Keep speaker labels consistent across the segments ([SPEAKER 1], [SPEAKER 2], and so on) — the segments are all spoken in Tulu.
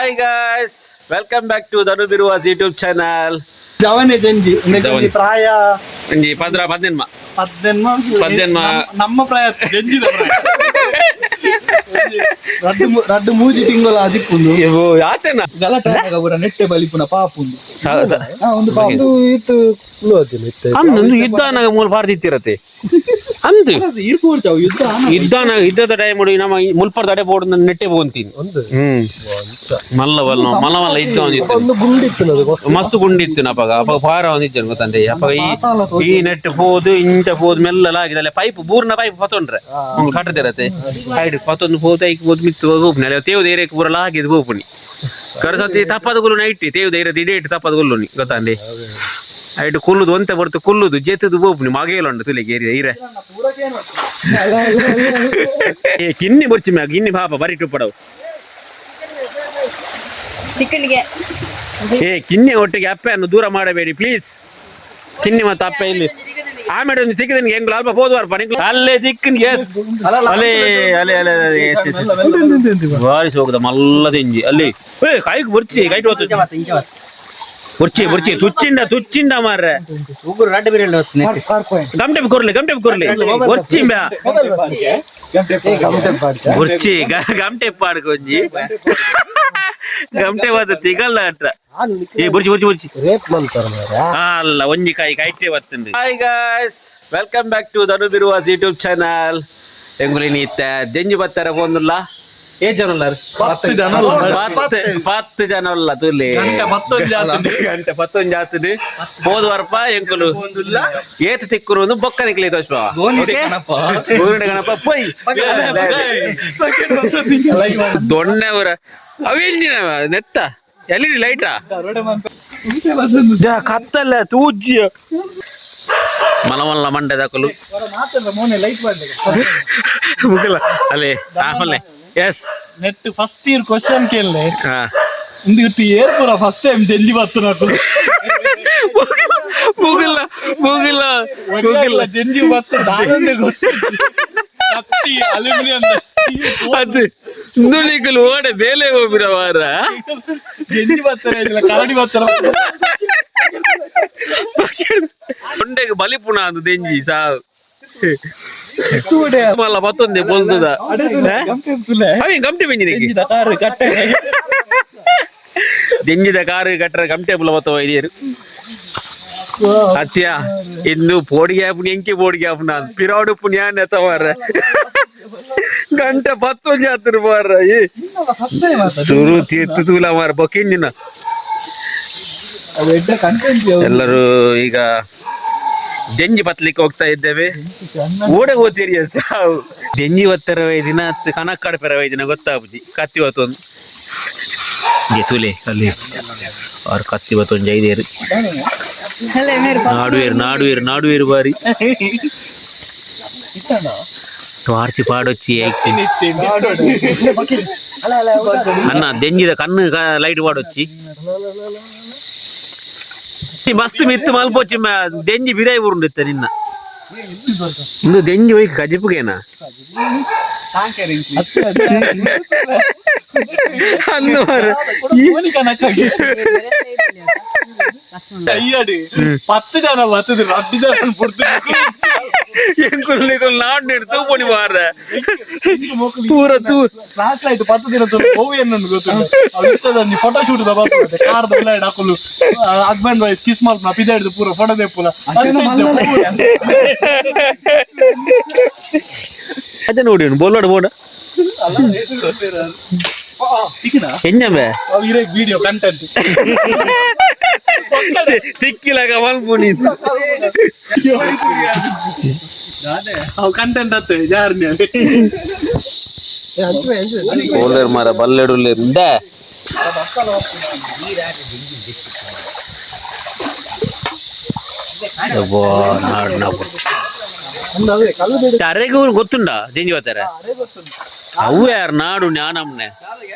[SPEAKER 1] Hi guys, welcome back to Dhanu Biruvas YouTube channel.
[SPEAKER 2] ಜವನೆ ಜಂಜಿ
[SPEAKER 1] ಜವನೆ.
[SPEAKER 2] ಪ್ರಾಯ.
[SPEAKER 1] ಒಂಜಿ ಪದ್ರ ಪದಿನೆನ್ಮ.
[SPEAKER 2] ಪದ್ದೆನ್ಮ.
[SPEAKER 1] ಪದ್ದೆನ್ಮ.
[SPEAKER 2] ನಮ್ಮ ಪ್ರಾಯ ಜಂಜಿದ ಪ್ರಾಯ. ರಡ್ಡು ರಡ್ಡು ಮೂಜಿ ತಿಂಗಳ ಅದಿಪ್ಪುಂದು.
[SPEAKER 1] ಆತೇನ.
[SPEAKER 2] ಗಲಾಟೆ ಆನಗ ಪೂರ ನೆಟ್ಟೆ ಬಲಿಪುನ ಪಾಪುಂದು. ಒಂದು ಪಾಪು.
[SPEAKER 1] ಅಂದು ಯುದ್ಧ ಮೂಲ ಪಾರ್ದಿತ್ತಿರತ್ತೆ ಅಂದು.
[SPEAKER 2] ಇರ್ಪೂರ್ಚಾವು ಯುದ್ಧ ಆನಗ.
[SPEAKER 1] ಯುದ್ಧನ ಯುದ್ಧದ ಟೈಮ್ ನಮ್ಮ ಮುಲ್ಪರ್ ತಡೆ ಬೋರ್ಡ್ ನೆಟ್ಟೆ ಪೋಂತೀನಿ. ಮಲ್ಲ ಬಲ್ಲ ಮಲ್ಲ ಮಲ್ಲ ಇದ್ದ ಒಂದಿತ್ತು, ಮಸ್ತ್ ಗುಂಡಿತ್ತು. ಅಪಗ ಅಪಗ ಪಾರ ಒಂದಿತ್ತು ಗೊತ್ತಂತೆ. ಅಪಗ ಈ ಈ ನೆಟ್ ಪೋದು ಇಂಚ ಪೋದು ಮೆಲ್ಲಲ ಆಗಿದೆ. ಪೈಪ್ ಬೂರ್ನ ಪೈಪ್ ಪತ್ತೊಂಡ್ರೆ ಕಟ್ಟದಿರತ್ತೆ. ಹೈಡ್ ಪತ್ತೊಂದು ಪೋದು ಐಕ್ ಪೋದು ಮಿತ್ತು ಪೋಪುನಿ. ಅಲ್ಲಿ ತೇವು ಧೈರ್ಯಕ್ಕೆ ಪೂರಲ ಆಗಿದೆ ಪೋಪುನಿ. ಕರಸತಿ ತಪ್ಪದ ಗುಲ್ಲು ನೈಟ್ ತೇವು ಧೈರ್ಯ ಇಡೇಟ್ ತಪ್ಪದ ಗುಲ್ಲು ಗೊತ್ತಂಡೆ. ಐಟ್ ಕುಲ್ಲುದು ಒಂತೆ ಬರ್ತು ಕುಲ್ಲುದು ಜೆತ್ತದು ಪೋಪುನಿ. ಮಗೇಲುಂಡು ತುಲಿಗೆ ಏರಿ ಇರೆ. ಏ ಕಿನ್ನಿ ಬೊರ್ಚಿ ಮ್ಯಾಗ ಗಿನ್ನಿ ಪಾಪ ಬರಿ ಟುಪ್ಪಡವು.
[SPEAKER 3] ತಿಕ್ಕಳಿಗೆ.
[SPEAKER 1] ಏ ಕಿನ್ನಿ ಒಟ್ಟಿಗೆ ಅಪ್ಪೆಯನ್ನು ದೂರ ಮಾಡಬೇಡಿ ಪ್ಲೀಸ್. ಕಿನ್ನಿ ಮತ್ತು ಅಪ್ಪೆ ಇಲ್ಲಿ ಆಮೇಲೆ ಒಂದು ತಿಕ್ಕಿದ ಹೆಂಗ್ ಅಲ್ಪ ಹೋದ್ವಾರಪ್ಪ ನಿಂಗೆ ಅಲ್ಲೇ ತಿಕ್ಕನ್. ಎಸ್, ಅಲೆ ಅಲೆ ಅಲೆ ಅಲೆ, ಎಸ್ ಎಸ್
[SPEAKER 2] ಉಂದು.
[SPEAKER 1] ಬಾರಿ ಸೋಗದ ಮಲ್ಲ ತೆಂಜಿ ಅಲ್ಲಿ. ಏ ಕಾಯ್ಕ್ ಬೊರ್ಚಿ ಕೈಟ್ ಹೊತ್ತು ಬೊರ್ಚಿ ಬೊರ್ಚಿ ತುಚ್ಚಿಂಡ ತುಚ್ಚಿಂಡ ಮಾರ್ರೆ.
[SPEAKER 4] ಉಗುರು ರಡ್ಡು ಬಿರಿಯಲ್.
[SPEAKER 1] ಗಮಟೆ ಕೊರ್ಲಿ ಗಮಟೆ ಕೊರ್ಲಿ ಬೊರ್ಚಿ ಮ್ಯಾ ಬೊರ್ಚಿ ಗಮಟೆ ಪಾಡ್ಕ ಒಂಜಿ ಗಮಟೆ ಬಾತ ತಿಗಲ್ಲ ಅಟ್ರ. ಏ ಬೊರ್ಚಿ ಬೊರ್ಚಿ ಬೊರ್ಚಿ.
[SPEAKER 4] ರೇಪ್ ಮಂತಾರ ಮಾರ್ರೆ.
[SPEAKER 1] ಅಲ್ಲ ಒಂಜಿ ಕಾಯಿ ಕೈಟೆ ಬತ್ತುಂಡು. Hi guys, welcome back to Dhanu Biruvas YouTube channel. ಎಂಗುಲಿ ಇತ್ತ ದೆಂಜಿ ಬತ್ತರ ಪೋಂದುಲ್ಲ. ಏ ಜನ ಉಲ್ಲಾರ್?
[SPEAKER 2] ಪತ್ತು ಜನ ಉಲ್ಲಾರ್.
[SPEAKER 1] ಪತ್ತು ಪತ್ತು ಜನ ಉಲ್ಲ ತುಲಿ.
[SPEAKER 2] ಗಂಟೆ ಪತ್ತೊಂಜಿ ಆತುಂಡು.
[SPEAKER 1] ಗಂಟೆ ಪತ್ತೊಂಜಿ ಆತುಂಡು. ಪೋದು ವರ್ಪ ಎಂಕುಲು ಏತ್ ತಿಕ್ಕುರು ಒಂದು ಬೊಕ್ಕ ನಿಕ್ಲೆ ತೋಚ್ಪ. ಗೋನಿಡೆ ಗಣಪ ಪೊಯ್ ದೊಣ್ಣೆವರ ಅವೆಂಜಿನ ನೆತ್ತ ಎಲ್ಲಿ ಲೈಟಾ ಕತ್ತಲ್ಲ ತೂಜ್ಯ ಮಲಮಲ್ಲ ಮಂಡೆ ದಾಕಲು. ಮುಗಲ ಅಲ್ಲೇ ಆಫಲ್ಲೆ ಎಸ್.
[SPEAKER 2] ನೆಟ್ first year question ಕೇಳಲೆ.
[SPEAKER 1] ಹಾ.
[SPEAKER 2] ಇಂದು ಇಟ್ಟು ಏರ್ ಪೂರ ಫಸ್ಟ್ ಟೈಮ್ ಜಂಜಿ ಬತ್ತು.
[SPEAKER 1] ಮುಗಿಲ್ಲ ಮುಗಿಲ್ಲ ಮುಗಿಲ್ಲ.
[SPEAKER 2] ಜಂಜಿ ಬತ್ತು ದಾನಂದೆ ಗೊತ್ತು ಕತ್ತಿ ಅಲ್ಯೂಮಿನಿಯಂ.
[SPEAKER 1] ಅದು ನುಲಿಕಲು ಓಡೆ ಬೇಲೆ ಹೋಗಿರ ವಾರ.
[SPEAKER 2] ಜಂಜಿ ಬತ್ತರ ಇಲ್ಲ ಕರಡಿ ಬತ್ತರ.
[SPEAKER 1] ತೊಂಡೆಗೆ ಬಲಿಪುಣ ಅದು ದೆಂಜಿ ಸಾವು ಮಲ್ಲ ಮತ್ತೊಂದೇ ಬೋಲ್ತದ. ಅವಿ ಗಮಟೆ ಬೆಂಜಿನಿಗೆ.
[SPEAKER 2] ಕಾರು ಕಟ್ಟೆ.
[SPEAKER 1] ದೆಂಜಿದ ಕಾರು ಕಟ್ಟರ ಗಮಟೆ ಬುಲ ಮತ್ತ ವೈದ್ಯರು ಅತ್ಯ ಇನ್ನು ಪೋಡಿಗೆ ಆಪುನಿ ಎಂಕೆ ಪೋಡಿಗೆ ಆಪುನ ಪಿರಾಡು ಪುಣ್ಯಾನ್ ಎತ್ತವಾರ ಗಂಟೆ ಪತ್ತೊಂಜಿ ಆತರು ಬಾರ. ಏ
[SPEAKER 2] ಫಸ್ಟ್ ಟೈಮ್
[SPEAKER 1] ಸುರು ತೀರ್ತು ತೂಲ ಮಾರ ಬೊಕ್ಕಿಂಜಿನ.
[SPEAKER 2] ಅದು ಎಡ್ಡ ಕಂಟೆಂಟ್.
[SPEAKER 1] ಎಲ್ಲರೂ ಈಗ ಜಂಜಿ ಪತ್ಲಿಕ್ಕೆ ಹೋಗ್ತಾ ಇದ್ದೇವೆ. ಓಡೆ ಓದ್ತೀರಿ ಸಾವು ದೆಂಜಿ ಒತ್ತರ ದಿನ ಕನಕ್ಕಾಡ ಪೆರವೈ ದಿನ ಗೊತ್ತಾಗುಜಿ. ಕತ್ತಿ ಹೊತ್ತೊಂದು ತುಲೆ ಅಲ್ಲಿ ಅವ್ರು ಕತ್ತಿ ಹೊತ್ತೊಂದು ಜೈದೇರು.
[SPEAKER 3] ಅಲ್ಲೇ ಮೇರೆ.
[SPEAKER 1] ನಾಡುವೇರು ನಾಡುವೇರು ನಾಡುವೇರು ಬಾರಿ ಟಾರ್ಚ್ ಪಾಡೊಚ್ಚಿ ಐಕ್. ಅನ್ನ ದೆಂಜಿದ ಕಣ್ಣು ಲೈಟ್ ಪಾಡೊಚ್ಚಿ ಈ ಮಸ್ತ್ ಮಿತ್ತು ಮಲ್ಪೊಚ್ಚಿ ದೆಂಜಿ ಬಿದಾಯಿ ಊರುಂಡಿತ್ತ ನಿನ್ನ ಇಂದು ದೆಂಜಿ ಒಯ್ಕ್ ಕಜಿಪುಗೇನಾ ಅಂದು ಮಾರ್ರೆ.
[SPEAKER 2] ಅಯ್ಯಡಿ 10 ಜನ ಬರ್ತದೆ ರಡ್ಡು ಜನ ಪುಡ್ತು.
[SPEAKER 1] ಎಂಕುಲು ನಿಕುಲು ನಾಡ್ ನೀರು ತೂಪುನಿ ಮಾರ್ರೆ ಪೂರ ತೂ.
[SPEAKER 2] ಕ್ಲಾಸ್ ಲೈಟ್ 10 ದಿನ ಹೋವಿ ಅನ್ನೋದು ಗೊತ್ತಿಲ್ಲ. ಅವು ಫೋಟೋ ಶೂಟ್ ಬರ್ತದೆ. ಕಾರ್ ಲೈಟ್ ಹಾಕಲು husband wife kiss ಮಾಡ್ಪುನ ಪಿದಾಡ್ದು ಪೂರ ಫೋಟೋ ತೆಪ್ಪುನ.
[SPEAKER 1] ಅದೇ ನೋಡಿ ಬೋಲ್ವಾಡ ಬೋಡ ಎಂಜಂಬೆ.
[SPEAKER 2] Video content.
[SPEAKER 1] ತಿಕ್ಕಿಲಾಗ ಮಲ್ಪುನಿ.
[SPEAKER 2] ಅವು ಕಂಟೆಂಟ್ ಅತ್ತೆ ಜಾರ್ನಿ.
[SPEAKER 1] ಓಲೇರ್ ಮಾರ ಬಲ್ಲೆಡುಲ್ಲೇರ್ ಇಂದ. ಅಬ್ಬಾ, ನಾಡ್ ನಾವು ಅರೆಗೂ ಗೊತ್ತುಂಡ ದಿಂಜಿ ಬರ್ತಾರೆ ಅವು ಯಾರು ನಾಡು ಜ್ಞಾನಮ್ನೆ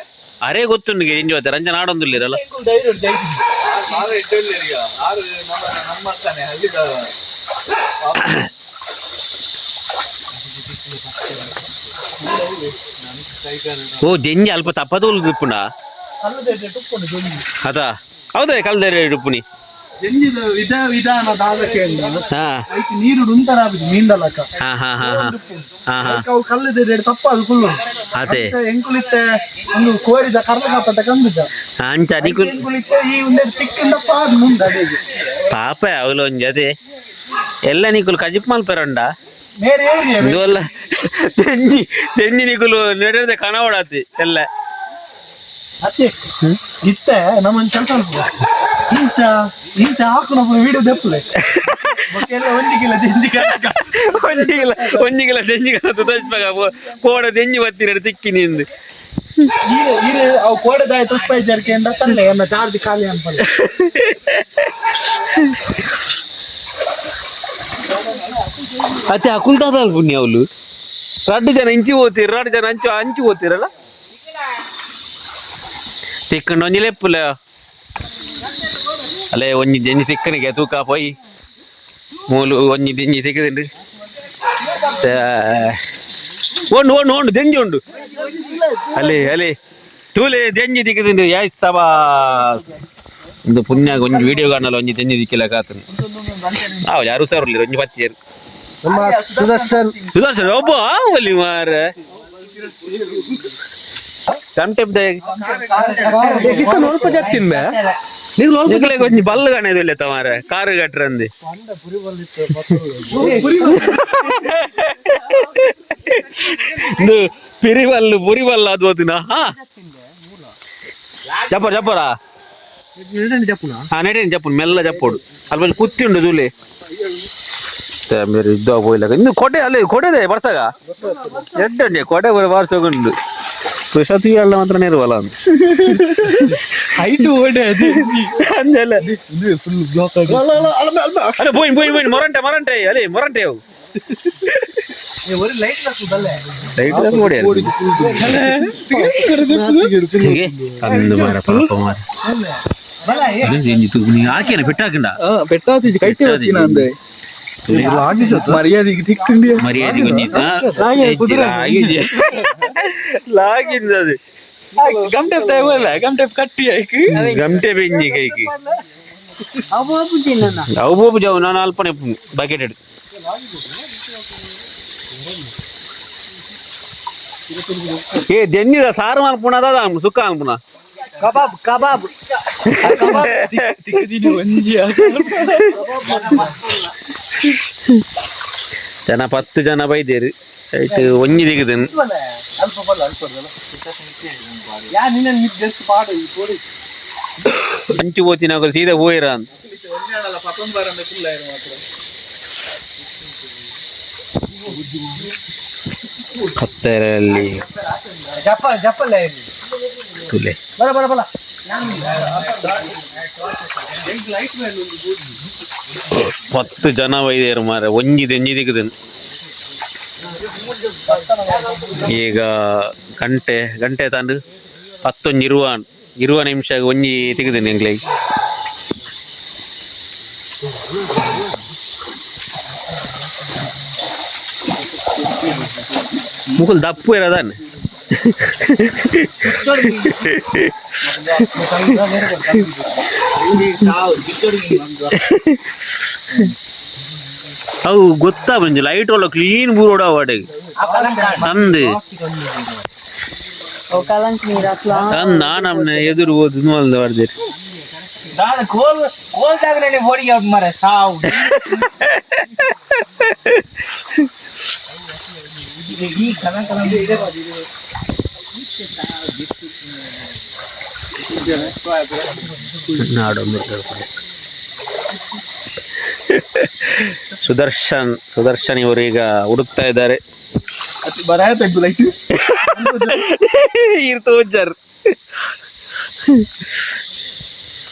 [SPEAKER 1] ಅರೆ ಗೊತ್ತುಂಡು ದಿಂಜಿ ಬರ್ತಾರೆ ಅಂಚ ನಾಡೊಂದುಲ್ಲಿರಲ್ಲ. ಓ ದೆಂಜಿ ಅಲ್ಪ ತಪ್ಪದೂಲು ದಿಪ್ಪುಂಡ. ಅದ ಹೌದಾ ಕಲ್ದೇರಿ ಉಪ್ಪುನಿ
[SPEAKER 2] ವಿಧಾನ ನೀರು ಉಂತರ ಮೀಂದಲಕ
[SPEAKER 1] ಹಾ ಹಾ ಹಾ ಹಾ ಹಾ ಹಾ
[SPEAKER 2] ಅವು ಕಲ್ಲದ ತಪ್ಪ ಅದು ಕುಲ್ಲು
[SPEAKER 1] ಅದೇ
[SPEAKER 2] ಎಂಕುಲಿತ್ತೆ ಒಂದು ಕೋರಿದ ಕರ್ಲ ಕಾಪತ್ತ ಕಂದುಜ
[SPEAKER 1] ಅಂಚ ನಿಕುಲ್
[SPEAKER 2] ಎಂಕುಲಿತ್ತೆ ಈ ಒಂದೇ ತಿಕ್ಕಿಂದಪ್ಪ ಅದು ಮುಂದೆ ಅದೇ
[SPEAKER 1] ಪಾಪ ಅವಳು ಒಂಜಿ ಅದೇ ಎಲ್ಲ ನಿಕುಲು ಕಜಿಪ್ ಮಲ್ಪೆರಂಡ
[SPEAKER 2] ಮೇರೆ ಏರಿಯ
[SPEAKER 1] ಇದು ತೆಂಜಿ ತೆಂಜಿ ನಿಕುಲು ನೆಡೆದ ಕನವಡಾತಿ ಎಲ್ಲ
[SPEAKER 2] ಅತ್ತೆ ಇತ್ತೆ ನಮ್ಮ ಕೆಲಸ ಇಂಚ ಇಂಚ ಹಾಕು ನಮ್ಮ ವಿಡಿಯೋ ದೆಪ್ಪಲೆ ಎಲ್ಲ ಒಂಜಿ ಕಿಲೋ ಜೆಂಜಿ
[SPEAKER 1] ಒಂಜಿ ಕಿಲೋ ಒಂಜಿ ಕಿಲೋ ತೆಂಜಿ ಕನ ತುತಜ್ಪಾಗ ಕೋಡ ತೆಂಜಿ ಬತ್ತಿನ ತಿಕ್ಕಿ ನಿಂದು
[SPEAKER 2] ಈರೆ ಈರೆ ಅವು ಕೋಡೆದಾಯ ತುಪ್ಪ ಜರ್ಕೆ ಅಂದ ತಲ್ಲೆ ಎನ್ನ ಚಾರ್ಜ್ ಖಾಲಿ ಅನ್ಪಲ್ಲ.
[SPEAKER 1] ಅತ್ತೆ ಅಕುಲ್ದಾದಲ್ ಪುಣ್ಯ ಅವಳು ರಡ್ಡು ಜನ ಇಂಚಿ ಹೋಗ್ತೀರ, ರಡ್ಡು ಜನ ಅಂಚು ಅಂಚು ಹೋಗ್ತೀರಲ್ಲ. ತಿಕ್ಕಂಡು ಒಂಜಿ ಲೆಪ್ಪುಲ ಅಲ್ಲೇ ಒಂಜಿ ಜಂಜಿ ತಿಕ್ಕನಿಗೆ ತೂಕ ಪೋಯಿ ಮೂಲು ಒಂಜಿ ದೆಂಜಿ ತಿಕ್ಕದಿಂಡು ಉಂಡು ಉಂಡು ಉಂಡು ದೆಂಜಿ ಉಂಡು ಅಲ್ಲಿ ಅಲ್ಲಿ ತೂಲೆ ದೆಂಜಿ ತಿಕ್ಕದಿಂಡು ಯಾಯ್ ಸಬಾಸ್. ಒಂದು ಪುಣ್ಯ ಒಂಜಿ ವಿಡಿಯೋ ಕಾಣಲ್ಲ ಒಂಜಿ ದೆಂಜಿ ದಿಕ್ಕಿಲ್ಲ ಕಾತನು. ಹೌದು, ಯಾರು ಸರ್ ಒಂಜಿ ಪತ್ತಿಯರು.
[SPEAKER 4] ನಮ್ಮ ಸುದರ್ಶನ್
[SPEAKER 1] ಸುದರ್ಶನ್ ಒಬ್ಬ ಒಲಿ ಮಾರ ಒಂಜಿ ಬಲ್ಲು ಕಾಣೋದಿಲ್ಲ ತಮಾರ ಕಾರು ಕಟ್ರಂದು ಇದು ಪಿರಿಬಲ್ಲು ಪುರಿಬಲ್ಲು ಅದು ಓದಿನ. ಹಾ ಜಪ್ಪರ ಜಪ್ಪರ ಹಾ ನೆಡೇನು ಜಪ್ಪು ಮೆಲ್ಲ ಜಪ್ಪೋಡು ಅಲ್ಲಿ ಬಂದು ಕುತ್ತಿ ಉಂಡು ದೂಲೆ ಮೇರೆ ಇದ್ದ ಪೋಯಿಲ್ಲ ಇನ್ನು ಕೊಡೆ ಅಲ್ಲಿ ಕೊಡೆದೆ ಬರ್ಸಾಗ ಎಡ್ಡೆ ಕೊಡೆ ಬರ ಬಾರ್ಸೋಗುಂಡು ಪ್ರಶಾಂತ್ ಅಲ್ಲ ಮಾತ್ರ ನೇರುವಲ್ಲ ಅಂತ
[SPEAKER 2] ಹೈಟ್ ಓಡೆ
[SPEAKER 1] ಅಂದೆಲ್ಲ
[SPEAKER 2] ಫುಲ್ ಬ್ಲಾಕ್
[SPEAKER 1] ಅರೆ ಬೋಯಿನ್ ಬೋಯಿನ್ ಬೋಯಿನ್ ಮೊರಂಟೆ ಮೊರಂಟೆ ಅಲೆ ಮೊರಂಟೆ ಅವು
[SPEAKER 2] ಒರಿ ಲೈಟ್ ಹಾಕುದಲ್ಲೇ
[SPEAKER 1] ಲೈಟ್ ನೋಡಿ ಹೀಗೆ ಅಂದು ಮಾರ ಪಾಪ ಮಾರ ಹಾಕೇನ ಪೆಟ್ಟಾಕಂಡ
[SPEAKER 2] ಪೆಟ್ಟಾತಿಜಿ ಕೈಟೆ ಹೊತ್ತಿನ ಅಂದೆ ಮರ್ಯಾದೆಗೆ ತಿಕ್ಕಂಡಿ
[SPEAKER 1] ಮರ್ಯಾದೆ ಲಾಗಿಂದ ಅದು
[SPEAKER 2] ಗಮ್ ಟೈಪ್ ತಗೋಲ್ಲ ಗಮ್ ಟೈಪ್ ಕಟ್ಟಿ ಆಯ್ಕು
[SPEAKER 1] ಗಂಟೆ ಬೆಂಜಿ ಕೈకి ಅವು ಬೋಪು ಜಾವು ನಾನು ಅಲ್ಪನೆ ಬಕೆಟ್ ಇಡು. ಏ ದೆನ್ನಿದ ಸಾರು ಮಲ್ಪುಣ ಅದ ಸುಕ್ಕ ಮಲ್ಪುಣ
[SPEAKER 4] ಕಬಾಬ್ ಕಬಾಬ್
[SPEAKER 2] ತಿಕ್ಕದಿನಿ ಒಂಜಿ
[SPEAKER 1] ಜನ 10 ಜನ ಬೈದೇರು ಐಟ್ ಒಂಜಿ ದಿಗದನ್
[SPEAKER 2] ಅಲ್ಪ ಬಲ್ಲ ಅಲ್ಪ ಯಾ ನಿನ್ನ ಜಸ್ಟ್ ಪಾಡು ಈ ಕೋಡಿ
[SPEAKER 1] ಅಂಚು ಹೋತಿನ ಸೀದಾ ಹೋಯಿರ ಅಂತ
[SPEAKER 2] ಒಂಜಾಣಲ್ಲ ಪತ್ತೊಂಬಾರ ಫುಲ್ ಆಯ್ತು ಮಾತ್ರ.
[SPEAKER 1] ಕತ್ತರಲ್ಲಿ
[SPEAKER 4] ಜಪ್ಪ ಜಪ್ಪಲ್ಲ
[SPEAKER 1] ತುಲೆ
[SPEAKER 4] ಬರ ಬರ ಬಲ
[SPEAKER 1] 10 ಜನ ಬೈದೇರು ಮಾರ ಒಂಜಿ ದೆಂಜಿ ದಿಗದನ್. ಈಗ ಗಂಟೆ ಗಂಟೆ ತಂದು ಪತ್ತೊಂಜಿ ಇರುವ ಇರುವ ನಿಮಿಷ ಒಂಜಿ ತೆಗೆದೇನೆ ಎಂಗ್ಲೈ. ಮುಕುಲ್ ದಪ್ಪು ಇರದಾನೆ. ಅವು ಗೊತ್ತಾ ಬಂಜು ಲೈಟ್ ಒಳ್ಳೆ ಕ್ಲೀನ್ ಬೂರೋಡ ವಾಡಿಗೆ ಅಂದು ಅಂದ್ ನಾನಮ್ನೆ ಎದುರು ಓದು ಮಲ್ದ ಬರ್ದಿರಿ.
[SPEAKER 4] ನಾನು ಕೋಲ್ ಕೋಲ್ದಾಗ ಬೋಡಿಗೆ ಮಾರ ಸಾವು. ಈ ಕಲ ಕಲ
[SPEAKER 1] ನಾಡೊಂದು ಸುದರ್ಶನ್ ಸುದರ್ಶನ್ ಇವರು ಈಗ ಹುಡುಕ್ತಾ ಇದ್ದಾರೆ.
[SPEAKER 2] ಬರಾಯ ತೆಗ್ದು ಲೈಟ್
[SPEAKER 1] ಇರ್ತೋಜರ್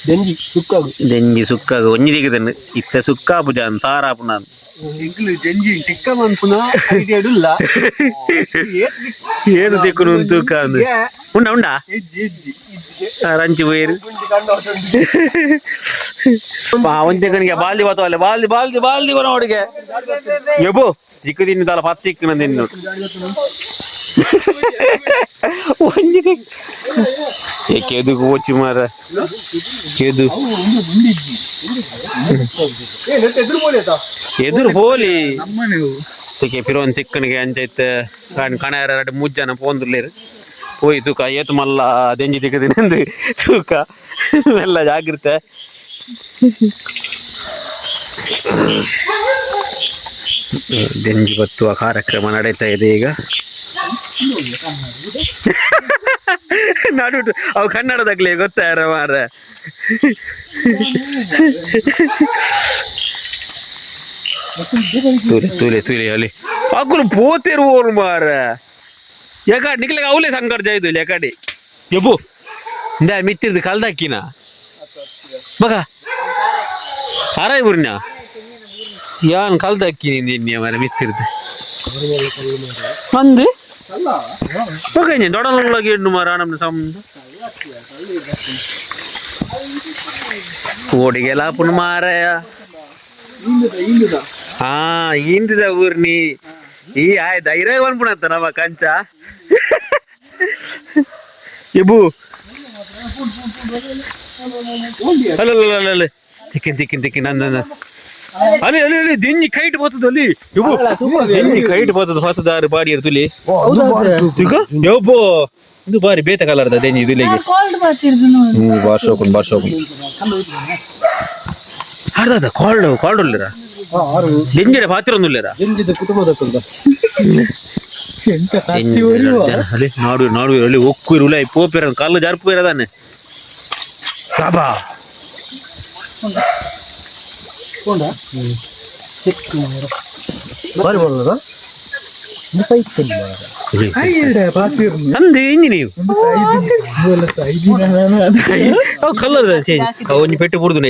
[SPEAKER 2] ದೆಂಜಿ ಸುಕ್ಕಾಗು
[SPEAKER 1] ದೆಂಜಿ ಸುಕ್ಕಾಗ ಒಂಜಿ ದಿಗದನ್ನು ಇತ್ತೆ ಸುಕ್ಕಾಪು ಜಾನ್ ಸಾರಾಪು ನಾನು
[SPEAKER 2] ಎಂಕ್ಲು ಜಂಜಿ ಟಿಕ್ಕ ಮನ್ಪುನ ಐಡಿಯಾ ಇಲ್ಲ.
[SPEAKER 1] ಏನು ದಿಕ್ಕುನು ತೂಕ ಅಂದು ಉಂಡ ಉಂಡ
[SPEAKER 2] ಇಜ್ಜಿ ಇಜ್ಜಿ ಇಜ್ಜಿಗೆ
[SPEAKER 1] ರಂಚಿ ಪೋಯಿರು ಒಂಜಿ ಬಾಲ್ದಿ ಬತ್ತವಲ್ಲ ಬಾಲ್ದಿ ಬಾಲ್ದಿ ಬಾಲ್ದಿ ಕೊನ ಹುಡುಗೆ ಎಬೋ ದಿಕ್ಕು ತಿನ್ನು ತಲ ಪತ್ತು ತಿಕ್ಕು ತಿನ್ನು. ಒಂಜಿ ಏ ಕೆದುಕು ಪೋಚಿ ಮಾರ ಕೆದು ಎದುರು ಪೋಲಿ ತಿಕ್ಕೆ ಪಿರೋನ್ ತಿಕ್ಕನಿಗೆ ಅಂಚೈತ್ ಕಣ ಎರಡು ಮೂರು ಜನ ಪೋಂದುಲ್ಲೇರು ಪೋಯಿ ತೂಕ ಏತು ಮಲ್ಲ ದೆಂಜಿ ತಿಕ್ಕದಿನಂದು ತೂಕ ಎಲ್ಲ ಜಾಗ್ರತೆ. ದೆಂಜಿ ಬತ್ತುವ ಕಾರ್ಯಕ್ರಮ ನಡೀತಾ ಇದೆ ಈಗ. ನಡುಟು ಅವು ಕನ್ನಡದಾಗ್ಲಿ ಗೊತ್ತಾರ ಮಾರ. ತೂಲೆ ತೂಲೆ ತೂಲೆ ಅಲ್ಲಿ ಅಗುಲು ಪೋತಿರುವವರು ಮಾರ. ಯಾಕಡೆ ನಿಕ್ಲೆಗ್ ಅವಲೇ ಸಂಕಟ ಜಾಯ್ದು ಯಾಕಡೆ ಯಬ್ಬು ಇಂದ ಮಿತ್ತಿರ್ದು ಕಲ್ದಾಕಿನ ಮಗ ಆರಾಯ್ ಬುರ್ನ ಯಾನ್ ಕಲ್ದಾಕಿ ನಿನ್ನೆ ಮಾರ ಮಿತ್ತಿರ್ದು ಅಂದು ಮಗ ಇಂಜೆ ದೊಡಲೊಳಗೆ ಇಣ್ಣು ಮಾರ ನಮ್ಮ ಸಂಬಂಧ ಓಡಿಗೆಲ್ಲ ಪುಣ್ಣ ಮಾರಾಯ. ಹಾ ಇಂದಿದ ಊರ್ನಿ ಈ ಆಯ್ತು ಐರಾಗ ಬಂದ್ಬಿಡಂತ ನಮ್ಮ ಕಂಚ ಎಬು ಅಲ್ಲ ಅಲ್ಲ ಅಲ್ಲ ಅಲ್ಲ ತಿಕ್ಕಿನ್ ತಿಕ್ಕಿನ್ ತಿಕ್ಕಿನ್ ನನ್ನ ಅಲ್ಲಿ ಅಲ್ಲಿ ಅಲ್ಲಿ ದೆಂಜಿ ಕೈಟ್ ಬರ್ತದ ಅಲ್ಲಿ ಎಬು ದೆಂಜಿ ಕೈಟ್ ಬರ್ತದ ಹೊತ್ತದಾರು ಬಾಡಿ ಇರ್ತುಲಿ ಯಬ್ಬೋ ಇದು ಬಾರಿ ಬೇತ ಕಲರ್ದ ದೆಂಜಿ ಇದುಲಿಗೆ
[SPEAKER 3] ಕೋಲ್ಡ್ ಬರ್ತಿರ್ದು ನೋಡಿ.
[SPEAKER 1] ಹ್ಮ್ ಬಾರ್ ಶೋಕುನ್ ಬಾರ್ ಶೋಕುನ್ ಅರ್ಧ ಕಾಲ್ಡ್ ಕಾಲ್ಡ್ ಉಲ್ಲೇರ ದೆಂಜಿಡ ಪಾತ್ರ ಉಲ್ಲೇರ
[SPEAKER 2] ಕುಟುಂಬದ
[SPEAKER 1] ಅಲ್ಲಿ ನಾಡು ನಾಡು ಅಲ್ಲಿ ಒಕ್ಕೂರು ಉಲೈ ಪೋಪೇರ ಕಲ್ಲು ಜರ್ಪು ಇರದಾನೆ ಬಾಬಾ.
[SPEAKER 2] ಬಾರಿ ಬರಲ್ಲ
[SPEAKER 1] ಅಂದು ಇಂಜಿ ನೀವು ಅವು ಕಲ್ಲರ್ ಚೇಂಜ್ ಅವು ಒಂಜಿ ಪೆಟ್ಟು ಬುಡ್ದು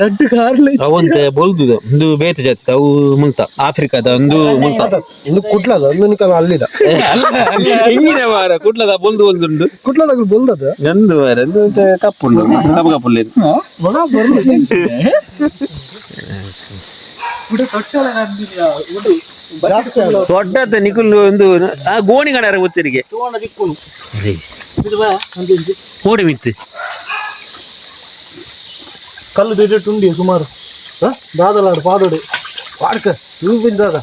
[SPEAKER 2] ರಡ್ಡು ಕಾರ್ಲ.
[SPEAKER 1] ಅವಂತೆ ಬೊಲ್ದುದ ಒಂದು ಬೇತೆ ಜಾತಿ ಅವು ಮುಲ್ತ ಆಫ್ರಿಕಾದ ಒಂದು ಮುಲ್ತ.
[SPEAKER 2] ಇನ್ನು ಕುಟ್ಲದ ಒಂದು ನಿಕಲ ಅಲ್ಲಿದ.
[SPEAKER 1] ಇಂಜಿನ ವಾರ ಕುಟ್ಲದ ಬೊಲ್ದು ಬೊಲ್ದುಂಡು.
[SPEAKER 2] ಕುಟ್ಲದ ಬೊಲ್ದದ.
[SPEAKER 1] ನಂದು ವಾರ ಒಂದು ಕಪ್ಪುಂಡು ಕಪ್ಪು ಕಪ್ಪುಲ್ಲ.
[SPEAKER 2] ಒಣ ಬರ್ಲ.
[SPEAKER 1] ದೊಡ್ಡದ ನಿಕುಲ್ ಒಂದು ಆ ಗೋಣಿ ಕಡೆ ಗೊತ್ತಿರಿಗೆ ಓಡಿ ಮಿತ್ತು.
[SPEAKER 2] ಕಲ್ಲು ದಿಟ್ಟು ಉಂಡಿ ಸುಮಾರು ದಾದಲಾಡು ಪಾಡೋಡು ಪಾಡ್ಕ ಇವು ಬಿದ್ದಾದ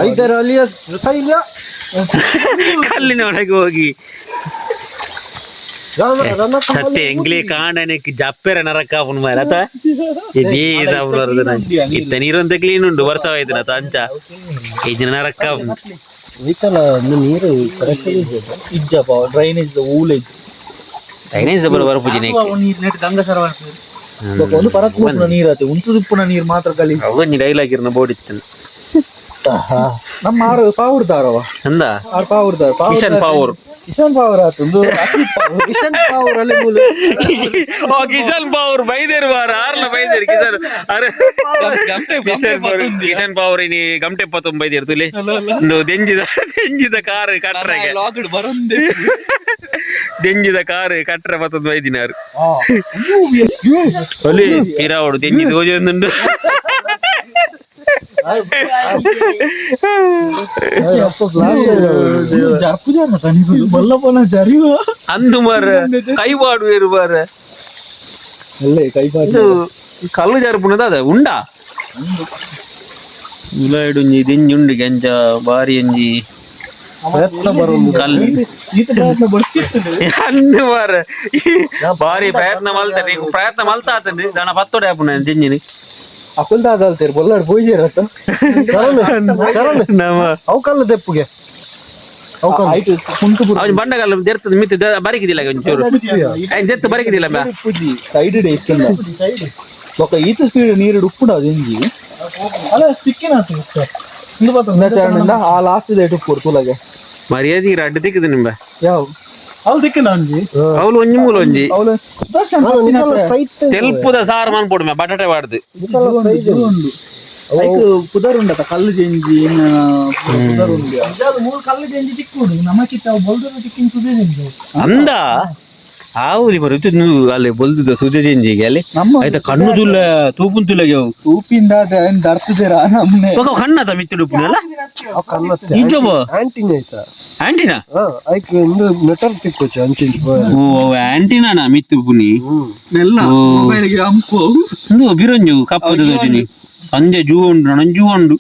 [SPEAKER 2] ಐದರ ಅಲ್ಲಿಯ ಇಲ್ಲ.
[SPEAKER 1] ಕಲ್ಲಿನ ಒಳಗೆ ಹೋಗಿ ಸತ್ಯ ಎಂಗ್ಲೇ ಕಾಂಡನೆಕ್ ಜಪ್ಪೆರ ನರಕ ಅವನು ಮಾರತ ಇದೇ ಇತ್ತ ನೀರಂತ ಕ್ಲೀನ್ ಉಂಟು ವರ್ಷವಾಯ್ತು ನಾ ಅಂಚ ಇಜ್ಜಿನ ನರಕ.
[SPEAKER 2] ಐತಲ್ಲ ನೀರು ಕರೆಕ್ಟ್
[SPEAKER 4] ಇಜ್ಜಪ್ಪ ಡ್ರೈನೇಜ್ ಊಲೇಜ್.
[SPEAKER 1] ಡ್ರೈನೇಜ್ ಬರ ಬರಪುಜಿನ.
[SPEAKER 4] ನೀರ್ ಗಂಗಾ ಸರೋವರ ಒಂದು ಪರಕ್ ನೀರ್ ಆತು ಉಂತುದುಪ್ಪುನ ನೀರ್ ಮಾತ್ರ ಗಲೀಜ್.
[SPEAKER 1] ಅವನಿ ಡೈಲಾಗ್ ಇರ್ನ ಬೋರ್ಡ್ ಇತ್ತು.
[SPEAKER 4] ನಮ್ಮ ಆರು ಪಾವೂರ್ದಾರವ.
[SPEAKER 1] ಅಂದ.
[SPEAKER 4] ಆರು ಪಾವೂರ್ದಾರ.
[SPEAKER 1] ಕಿಶನ್ ಪಾವೂರ್.
[SPEAKER 4] ಕಿಶನ್ ಪಾವೂರ್ ಆತು ಒಂದು ಅಶ್ವಿತ್ ಪಾವೂರ್.
[SPEAKER 2] ಕಿಶನ್ ಪಾವರ್ ಅಲ್ಲಿ ಮೂಲ.
[SPEAKER 1] ಓ ಕಿಶನ್ ಪಾವೂರ್ ಬೈದೇರು ಬಾರ ಆರ್ಲ ಬೈದೇರು ಕಿಶನ್ ಅರೆ ಕಿಶನ್ ಪಾವೂರ್ ಕಿಶನ್ ಪಾವೂರ್ ಇನಿ ಗಂಟೆ ಬೈದೇರು ತುಲಿ ಒಂದು ದೆಂಜಿದ ದೆಂಜಿದ ಕಾರ್ ಕಟ್ರೆಗೆ
[SPEAKER 4] ಲಾಗ್ಡ್ ಬರಂದೆ.
[SPEAKER 1] ದೆಂಜಿದ ಕಾರ್ ಕಟ್ರೆ ಪತ್ತೊಂದು ಬೈದಿನಾರು ಅಲ್ಲಿ ಪಿರಾವಡು ದೆಂಜಿದ ಓಜೊಂದುಂಡು.
[SPEAKER 4] ಜರ್ಪು ಜನ ತನಿಗುಲು ಮಲ್ಲಪ್ಪನ ಜರಿವ.
[SPEAKER 1] ಅಂದು ಮಾರ ಕೈ ಬಾಡುವೇರು ಮಾರ.
[SPEAKER 4] ಅಲ್ಲೇ ಕೈ ಬಾಡಿ.
[SPEAKER 1] ಇದು ಕಲ್ಲು ಜರ್ಪುನದ ಅದ ಉಂಡಾ ಉಲಾಯ್ಡುಂಜಿ ದೆಂಜಿ ಉಂಡು ಗೆಂಜ ಬಾರಿ ಒಂಜಿ
[SPEAKER 2] ಪ್ರಯತ್ನ ಬರೋದು.
[SPEAKER 1] ಕಲ್ಲು.
[SPEAKER 4] ಈತ ಪ್ರಯತ್ನ ಬರ್ಚಿತ್ತು.
[SPEAKER 1] ಅಂದು ಮಾರ ಬಾರಿ ಪ್ರಯತ್ನ ಮಲ್ತ ನೀ ಪ್ರಯತ್ನ ಮಲ್ತ ಆತಂడి ದಣ ಪತ್ತೊಡೆ ಆಪುನ ದೆಂಜಿನಿ.
[SPEAKER 4] ಅಕುಲ್ದಾದಲ್ತೇರು ಬೊಲ್ಲಾಡ್ ಪೂಜೆರತ್ತ.
[SPEAKER 1] ನಮ್ಮ
[SPEAKER 2] ಅವು ಕಲ್ಲು ದೆಪ್ಪುಗೆ ಅವು ಕಲ್ಲು.
[SPEAKER 4] ಆಯ್ತು ಕುಂಟು.
[SPEAKER 1] ಅವನ್ ಬಂಡಗಲ್ಲ ದೆರ್ತದ ಮಿತ್ತು ಬರಿಕಿದಿಲ್ಲ ಒಂಚೂರು ಐನ್ ದೆತ್ತು ಬರಿಕಿದಿಲ್ಲ ಬಾ.
[SPEAKER 4] ಪೂಜಿ ಸೈಡ್ ಇತ್ತಂದ ಬೊಕ ಈತ ಸ್ಪೀಡ್ ನೀರು ಉಪ್ಪುಂಡು ಅದು ಇಂಜಿ ಅಲ್ಲ ಸಿಕ್ಕಿನ ಆ ಲಾಸ್ಟ್ ಡೇಟ್ ಉಪ್ಪುಡು ತುಲಗೆ.
[SPEAKER 1] ಮರ್ಯಾದೆ ಅಡ್ಡ ತಿಕ್ಕದು ನಿಂಬ.
[SPEAKER 4] ಯಾವ ಅವ್ಳು ದಿಕ್ಕಿನ ಅಂಜಿ.
[SPEAKER 1] ಅವಳು ಒಂಜಿ ಮೂಲ ಒಂಜಿ.
[SPEAKER 4] ಅವಳು ಸುದರ್ಶನ್.
[SPEAKER 2] ನಿಕಲ ಸೈಟ್.
[SPEAKER 1] ತೆಲ್ಪುದ ಸಾರು ಮನ್ಪೊಡು ಮೆ ಬಟಾಟೆ ಬಾಡ್ದು.
[SPEAKER 2] ನಿಕಲ ಸೈಜ್.
[SPEAKER 4] ಉಂಡು ಐಕ್ ಪುದರ್ ಉಂಡತ ಕಲ್ಲು ಜೆಂಜಿ ಪುದರ್ ಉಂಡು ಮೂರು ಕಲ್ಲು ಜೆಂಜಿ ತಿಕ್ಕುಡು ನಮಕಿತ್ತ ಬೊಲ್ದರ ತಿಕ್ಕಿನ ಸುದೇ ಜೆಂಜಿ.
[SPEAKER 1] ಅಂದ ಆವುಲಿ ಮರ ಇತ್ತು ಅಲ್ಲಿ ಬೊಲ್ದುದ ಸುಜೆ ಚೇಂಜಿಗೆ ಅಲ್ಲಿ.
[SPEAKER 4] ನಮ್ಮ
[SPEAKER 1] ಆಯ್ತಾ ಕಣ್ಣು ತುಲ್ಲ ತೂಪುನ್ ತುಲ್ಲಗೆ ಅವು.
[SPEAKER 4] ತೂಪಿಂದ ದರ್ತಿದ್ದೀರಾ ನಮ್ನೆ.
[SPEAKER 1] ಬೊಕ ಕಣ್ಣದ ಮಿತ್ತು ಉಪ್ಪುನಲ್ಲ ನಿಜೊಬ.
[SPEAKER 5] ಆಂಟಿನ ಆಯ್ತಾ?
[SPEAKER 1] ಆಂಟಿನಾ?
[SPEAKER 5] ಹಾ, ಐಕ್ ಒಂದು ನೆಟ್ವರ್ಕ್ ತಿಕ್ಕೋಚು ಅಂಚಿಂಚ್.
[SPEAKER 1] ಓ, ಆಂಟಿನಾ ಮಿತ್ತು ಉಪ್ಪುನಿ?
[SPEAKER 4] ಮೆಲ್ಲ.
[SPEAKER 1] ಓ.
[SPEAKER 4] ಮೊಬೈಲ್ಗೆ ಅಂಪು.
[SPEAKER 1] ಇಂದು ಬಿರಂಜು ಕಪ್ಪದ ತೋಜಿನಿ ಸಂಜೆ ಜೂ ಉಂಡು, ನಂಜೂ ಉಂಡು.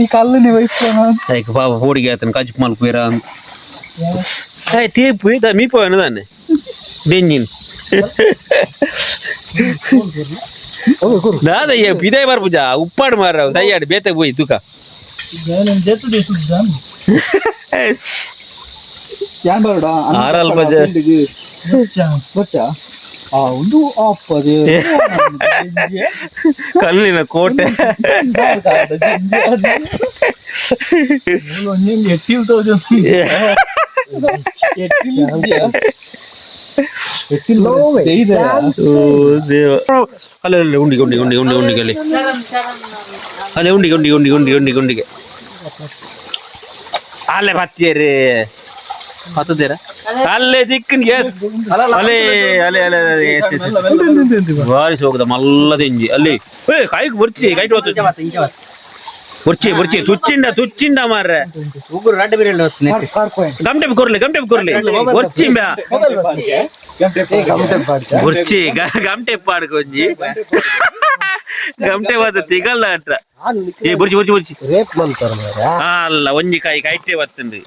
[SPEAKER 4] ಈ ಕಲ್ಲು ನೀವು ವಹಿಸ್ತಾನ.
[SPEAKER 1] ಐಕ್ ಪಾಪ ಪೋಡಿಗೆ ಆತನ ಕಜ್ಜು ಮಲ್ಪುವೆರ ಅಂತ. ಏ ತೇಪು ಇದ ಮೀಪ ದಾನೆ ದೆಂಜಿನ್ ದಾದ ಇದೇ ಬರ್ಪುಜ ಉಪ್ಪಾಡು ಮಾರ ಸೈಯಾಡು ಬೇತೆ ಪೋಯಿ ತುಕ.
[SPEAKER 4] ಯಾನ್ ಬರೋಡ?
[SPEAKER 1] ಆರಲ್ ಬಜೆ.
[SPEAKER 4] ಬಚ್ಚ ಆ ಒಂದು ಆಫ್ ಅದೇ.
[SPEAKER 1] ಕಲ್ಲಿನ ಕೋಟೆ.
[SPEAKER 2] ಎಟ್ಟಿಲ್ ತೋಜು.
[SPEAKER 1] ಓ ದೇವ, ಅಲ್ಲ ಅಲ್ಲ, ಉಂಡಿಗೆ ಉಂಡಿಗೆ ಉಂಡಿಗೆ ಉಂಡಿಗೆ ಉಂಡಿಗೆ ಅಲ್ಲಿ ಅಲ್ಲೇ ಉಂಡಿಗೆ ಉಂಡಿಗೆ ಉಂಡಿಗೆ ಉಂಡಿಗೆ ಉಂಡಿಗೆ ಉಂಡಿಗೆ ಅಲ್ಲೇ ಬತ್ತಿಯರೇ ಹತ್ತದೇರ ಅಲ್ಲೇ ದಿಕ್ಕನ್. ಎಸ್, ಅಲೆ ಅಲೆ ಅಲೆ ಅಲೆ, ಎಸ್ ಎಸ್. ಭಾರಿ ಸೋಗದ ಮಲ್ಲ ತೆಂಜಿ ಅಲ್ಲಿ. ಏ ಕಾಯ್ಕ್ ಬರ್ಚಿ ಕೈಟ್ ಹೊತ್ತು ಬೊರ್ಚಿ ಬೊರ್ಚಿ ತುಚ್ಚಿಂಡ ತುಚ್ಚಿಂಡ ಮಾರ್ರೆ. ಗಮಟೆ ಕೊರ್ಲಿ, ಗಮಟೆ ಕೊರ್ಲಿ, ಬೊರ್ಚಿ ಬೊರ್ಚಿ ಗಮಟೆ ಪಾಡ್ಕೊಂಜಿ ಗಮಟೆ ಬಾದ ತಿಗಲ್ಲ ಅಂಟ. ಏ ಬೊರ್ಚಿ ಬೊರ್ಚಿ ಬೊರ್ಚಿ.
[SPEAKER 5] ರೇಪ್ ಮಂತಾರ ಮಾರ್ರೆ.
[SPEAKER 1] ಅಲ್ಲ, ಒಂಜಿ ಕಾಯಿ ಕೈಟೆ ಬತ್ತಂದು.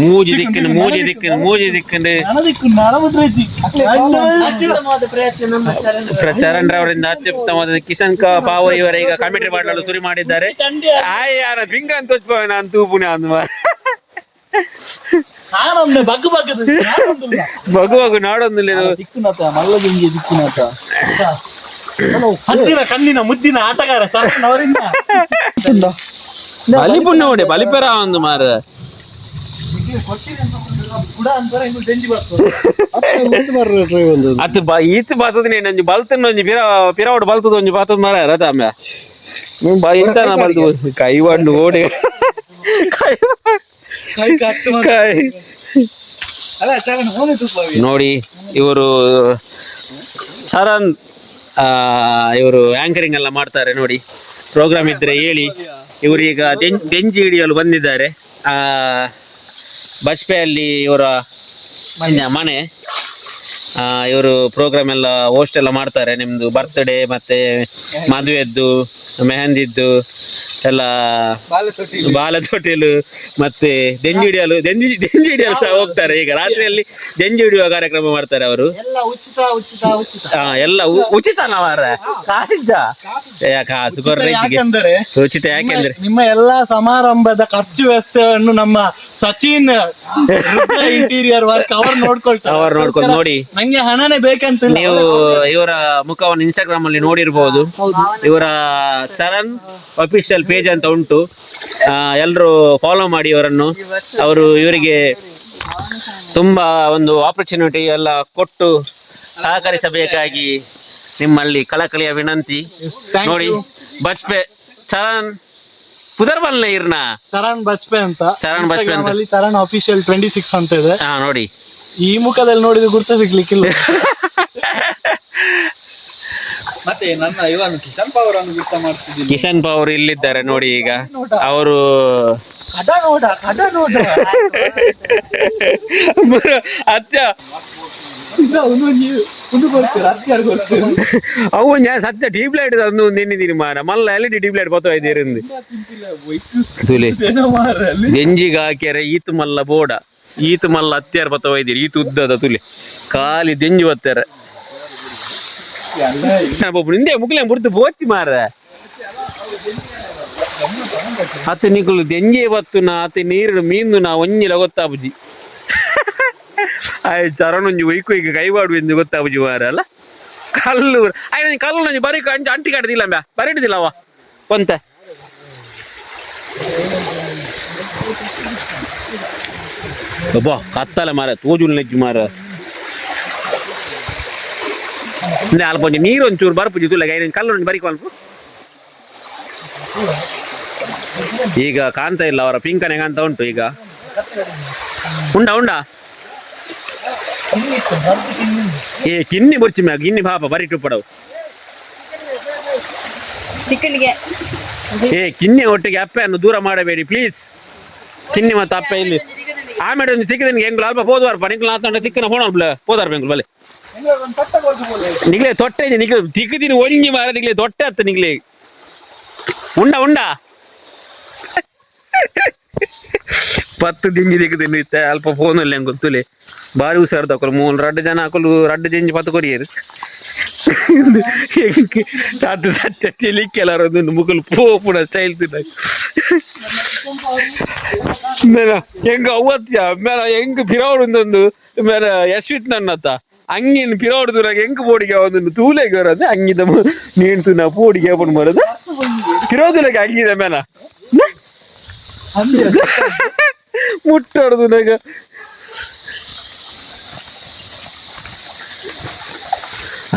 [SPEAKER 1] ಮೂಜಿ ದಿಕ್ಕಂಡು, ಮೂಜಿ ದಿಕ್ಕಂಡು, ಮೂಜಿ ದಿಕ್ಕಂಡು.
[SPEAKER 3] ಅತ್ಯುತ್ತಮವಾದ ಪ್ರಯತ್ನ ನಮ್ಮ ಶರಣ್.
[SPEAKER 1] ಚರಣ್ ರವರಿಂದ ಅತ್ಯುತ್ತಮವಾದ. ಕಿಶನ್ ಪಾವ ಇವರ ಈಗ ಕಮೆಂಟ್ರಿ ಮಾಡಲು ಶುರು ಮಾಡಿದ್ದಾರೆ. ಆಯ್ ಯಾರ ಬಿಂಗ ಅಂತ ನಾನು ತೂಪುನೆ ಅಂದ್
[SPEAKER 2] ಬಗ್ಗು ಬಗ್ಗದ.
[SPEAKER 1] ಬಗು ಬಗು ನಾಡೊಂದಿಲ್ಲ.
[SPEAKER 4] ದಿಕ್ಕುನಾತ ಮಲ್ಲ ದಿಂಜಿ ದಿಕ್ಕುನಾತ.
[SPEAKER 2] ಹತ್ತಿರ ಕಣ್ಣಿನ ಮುದ್ದಿನ ಆಟಗಾರ ಚರಣ್ ಅವರಿಂದ.
[SPEAKER 1] ಬಲಿಪುಣ್ಯ ನೋಡಿ ಬಲಿಪೆರ ಒಂದು ಮಾರ.
[SPEAKER 2] ಕೂಡ ಅಂತಾರೆ ಇನ್ನು ದೆಂಜಿ ಬರ್ತದೆ.
[SPEAKER 5] ಮುಂದೆ ಬರ್ರ ಟ್ರೈ ಒಂದು.
[SPEAKER 1] ಅತ್ ಬ ಈತ್ ಬಾತದ ಒಂಜಿ ಬಲ್ತನ್ ಒಂಜಿ ಪಿರ ಪಿರವಡ್ ಬಲ್ತದ ಒಂಜಿ ಬಾತದ ಮಾರ ರಥ ಅಮ್ಮ. ಬಾ ಇಂತನ ಬಲ್ತು ಕೈ ಬಂಡು ಓಡಿ ಕೈ
[SPEAKER 4] ಕೈ ಕಟ್ಟು.
[SPEAKER 1] ಕೈ.
[SPEAKER 4] ಅಲ್ಲ ಚರಣ್ ಫೋನ್ ತೂಪಾವಿ.
[SPEAKER 1] ನೋಡಿ, ಇವರು ಸರನ್, ಇವರು ಆಂಕರಿಂಗ್ ಎಲ್ಲ ಮಾಡ್ತಾರೆ ನೋಡಿ. ಪ್ರೋಗ್ರಾಮ್ ಇದ್ರೆ ಹೇಳಿ. ಇವರು ಈಗ ದೆಂಜಿ ಹಿಡಿಯಲು ಬಂದಿದ್ದಾರೆ. ಬಜ್ಪೆಯಲ್ಲಿ ಇವರ ಮನೆ. ಇವರು ಪ್ರೋಗ್ರಾಮ್ ಎಲ್ಲ ಹೋಸ್ಟ್ ಎಲ್ಲ ಮಾಡ್ತಾರೆ. ನಿಮ್ದು ಬರ್ತ್ಡೇ ಮತ್ತೆ ಮದುವೆದ್ದು, ಮೆಹಂದಿದ್ದು ಎಲ್ಲ. ಬಾಲತೊಟ್ಟಿಲು ಮತ್ತೆ ದೆಂಜಿ ಹಿಡಿಯಲು, ದೆಂಜಿ ದೆಂಜಿ ಹಿಡಿಯಲು ಸಹ ಹೋಗ್ತಾರೆ. ಈಗ ರಾತ್ರಿಯಲ್ಲಿ ದೆಂಜಿ ಹಿಡಿಯುವ ಕಾರ್ಯಕ್ರಮ ಮಾಡ್ತಾರೆ ಅವರು.
[SPEAKER 2] ಎಲ್ಲ ಉಚಿತ, ಉಚಿತ, ಉಚಿತ.
[SPEAKER 1] ಎಲ್ಲ ಉಚಿತ ಮಾರ್ರೆ, ಕಾಸಿದ್ದ ಏ, ಕಾಸು ಕೊರ್ರೆ.
[SPEAKER 2] ಯಾಕೆಂದರೆ
[SPEAKER 1] ಉಚಿತ ಯಾಕೆಂದ್ರೆ
[SPEAKER 2] ನಿಮ್ಮ ಎಲ್ಲಾ ಸಮಾರಂಭದ ಖರ್ಚು ವ್ಯವಸ್ಥೆಯನ್ನು ನಮ್ಮ ಸಚಿನ್ ಇಂಟೀರಿಯರ್ ವರ್ಕ್ ಅವರು ನೋಡ್ಕೊಳ್ತಾರೆ.
[SPEAKER 1] ಅವರು ನೋಡ್ಕೊಂಡು ನೋಡಿ.
[SPEAKER 2] ನಂಗೆ ಹಣನೇ ಬೇಕಂತ ಇಲ್ಲ.
[SPEAKER 1] ನೀವು ಇವರ ಮುಖವನ್ನು ಇನ್ಸ್ಟಾಗ್ರಾಮ್ ಅಲ್ಲಿ ನೋಡಿರ್ಬೋದು. ಇವರ ಚರಣ್ ಅಫಿಷಿಯಲ್ ಪೇಜ್ ಅಂತ ಉಂಟು. ಎಲ್ಲರೂ ಫಾಲೋ ಮಾಡಿ ಇವರನ್ನು. ಅವರು ಇವರಿಗೆ ತುಂಬಾ ಒಂದು ಆಪರ್ಚುನಿಟಿ ಎಲ್ಲ ಕೊಟ್ಟು ಸಹಕರಿಸಬೇಕಾಗಿ ನಿಮ್ಮಲ್ಲಿ ಕಳಕಳಿಯ ವಿನಂತಿ.
[SPEAKER 2] Thank
[SPEAKER 1] ನೋಡಿ
[SPEAKER 2] you.
[SPEAKER 1] Bajpe Charan ಪುದರ್ಬಲ್ನ ಇರ್ನ.
[SPEAKER 2] ಚರಣ್ ಬಜ್ಪೆ ಅಂತ.
[SPEAKER 1] ಚರಣ್ ಬಜ್ಪೆ ಅಂತ.
[SPEAKER 2] Instagram ಅಲ್ಲಿ ಚರಣ್ ಅಫಿಷಿಯಲ್ 26 ಅಂತ ಇದೆ.
[SPEAKER 1] ಹಾ, ನೋಡಿ.
[SPEAKER 2] ಈ ಮುಖದಲ್ಲಿ ನೋಡಿದ್ರೆ ಗುರ್ತು ಸಿಗ್ಲಿಕ್ಕಿಲ್ಲ.
[SPEAKER 4] ಮತ್ತೆ ನನ್ನ ಇವನು ಕಿಶನ್ ಪವರ್ ಅನ್ನು ಗುರ್ತ ಮಾಡ್ತಿದ್ದೀನಿ.
[SPEAKER 1] ಕಿಶನ್ ಅವರು ಇಲ್ಲಿದ್ದಾರೆ ನೋಡಿ ಈಗ ಅವರು.
[SPEAKER 4] ಕಡ ನೋಡ, ಕಡ ನೋಡ.
[SPEAKER 1] ಅಚ್ಚ.
[SPEAKER 4] ಒಂದು ಕೊಡ್ತೀರ, ಹತ್ತಿರ ಕೊಡ್ತೀರ.
[SPEAKER 1] ಅವು ഞാൻ ಸತ್ಯ ಟ್ಯೂಬ್ ಲೈಟ್ ತಂದು ನಿನ್ನಿದ್ದೀನಿ ಮಾರ ಮಲ್ಲ L D tube light ಬತ್ತೋ ಇದ್ದೀರಿಂದ ತುಲೆ. ದೆಂಜಿಗೆ ಹಾಕ್ಯಾರೆ. ಈತು ಮಲ್ಲ ಬೋಡ, ಈತು ಮಲ್ಲ ಹತ್ಯಾರ ಬತ್ತವ ಇದ್ದೀರಿ. ಈತು ಉದ್ದದ ತುಲೆ ಖಾಲಿ ದೆಂಜಿ ಬತ್ತಾರ ನಿಂದೆ ಮುಕ್ಲೆ ಮುರ್ದು ಬೋಚಿ ಮಾರ. ಅತ್ತ ನಿಕುಲು ದೆಂಜೆ ಬತ್ತುನ ಅತ್ತ ನೀರು ಮೀನು ನಾ ಒಂಜಿಲ ಗೊತ್ತಾಬುಜಿ. ಆಯ್ ಚರಣೊಂಜಿ ಒಯ್ಕು ಈಗ ಕೈವಾಡು ಎಂದು ಗೊತ್ತಾಬುಜಿ ಮಾರ. ಅಲ್ಲ, ಕಲ್ಲು ಆಯ್ ಕಲ್ಲು ನಂಜಿ ಬರೀ ಅಂಚ ಅಂಟಿ ಕಾಡ್ದಿಲ್ಲ ಅಂಬ ಬರೀಡಿದಿಲ್ಲ ಅವ ಒಂತೆ. ಅಬ್ಬಾ, ಕತ್ತಲೆ ಮಾರ, ತೋಜುಲ್ ನೆಜ್ಜು ಮಾರ. ಅಲ್ಪ ಒಂಜಿ ನೀರು ಒಂಚೂರು ಬರ್ಪುಜಿ ತುಲೆ. ಕಲ್ಲು ಒಂಜಿ ಬರಿಕು ಅಲ್ಪ. ಈಗ ಕಾಣ್ತಾ ಇಲ್ಲ ಅವರ ಪಿಂಕನೆ ಕಾಣ್ತಾ ಉಂಟು ಈಗ. ಉಂಡಾ ಉಂಡಾ? ಏ ಕಿನ್ನಿ ಬೊರ್ಚಿ ಮ್ಯಾಗ ಗಿನ್ನಿ ಪಾಪ ಬರಿ ಟುಪ್ಪಡವು.
[SPEAKER 3] ತಿಕ್ಕಣಿಗೆ.
[SPEAKER 1] ಏ ಕಿನ್ನಿ ಒಟ್ಟಿಗೆ ಅಪ್ಪೆಯನ್ನು ದೂರ ಮಾಡಬೇಡಿ ಪ್ಲೀಸ್. ಕಿನ್ನಿ ಮತ್ತು ಅಪ್ಪೆ ಇಲ್ಲಿ ಆಮೇಲೆ ಒಂದು ತಿಕ್ಕಿದ ಎಂಗ್ಲು ಅಲ್ಪ ಪೋದವಾರಪ್ಪ ನಿಂಗ್ಲು ಆತಂಡ ತಿಕ್ಕನ ಫೋನ್ ಅಲ್ಪ ಪೋದಾರ ಬೆಂಗ್ಳು ಬಲೆ ನಿಗ್ಲೆ ತೊಟ್ಟೆ ಇದೆ ನಿಗ್ಲೆ ತಿಕ್ಕದಿನ ಒಂಜಿ ಮಾರ ನಿಗ್ಲೆ ತೊಟ್ಟೆ ಅತ್ತ ನಿಗ್ಲೆ. ಉಂಡ ಉಂಡ ಪತ್ತು ದಿಂಜಿ ದಿಕ್ಕದಿನ ಇತ್ತೆ ಅಲ್ಪ ಫೋನ್ ಇಲ್ಲ ಎಂಗುಲು ತುಲೆ ಬಾರಿ ಹುಷಾರು ತಕೊಲು ಮೂಲು ರಡ್ಡು ಜನ ಹಾಕಲು ರಡ್ಡು ದಿಂಜಿ ಪತ್ತು ಕೊರಿಯರು ಅದು ಸತ್ಯ ತಿಳಿಕೆಲ್ಲರ ಒಂದು ಮುಗುಲು ಪೋಪುನ ಸ್ಟೈಲ್ ತಿನ್ನ ಮೇಲ ಹೆಂಗ ಅವ್ವತ್ಯ ಮೇಲ ಹೆಂಗ್ ಪಿರವಡು ಒಂದೊಂದು ಮೇಲ ಯಶ್ವಿತ್ ನನ್ನತ್ತ ಅಂಗಿನ ಪಿರವಡು ದೂರಾಗ ಹೆಂಗ್ ಬೋಡಿಗೆ ಒಂದೊಂದು ತೂಲೆಗೆ ಬರೋದು ಅಂಗಿದ ನೀನು ತುನ ಪೋಡಿಗೆ ಓಪನ್ ಬರೋದು ಪಿರೋದುಲಗೆ ಅಂಗಿದ ಮೇಲ ಮುಟ್ಟಾಡುದು ನಾಗ.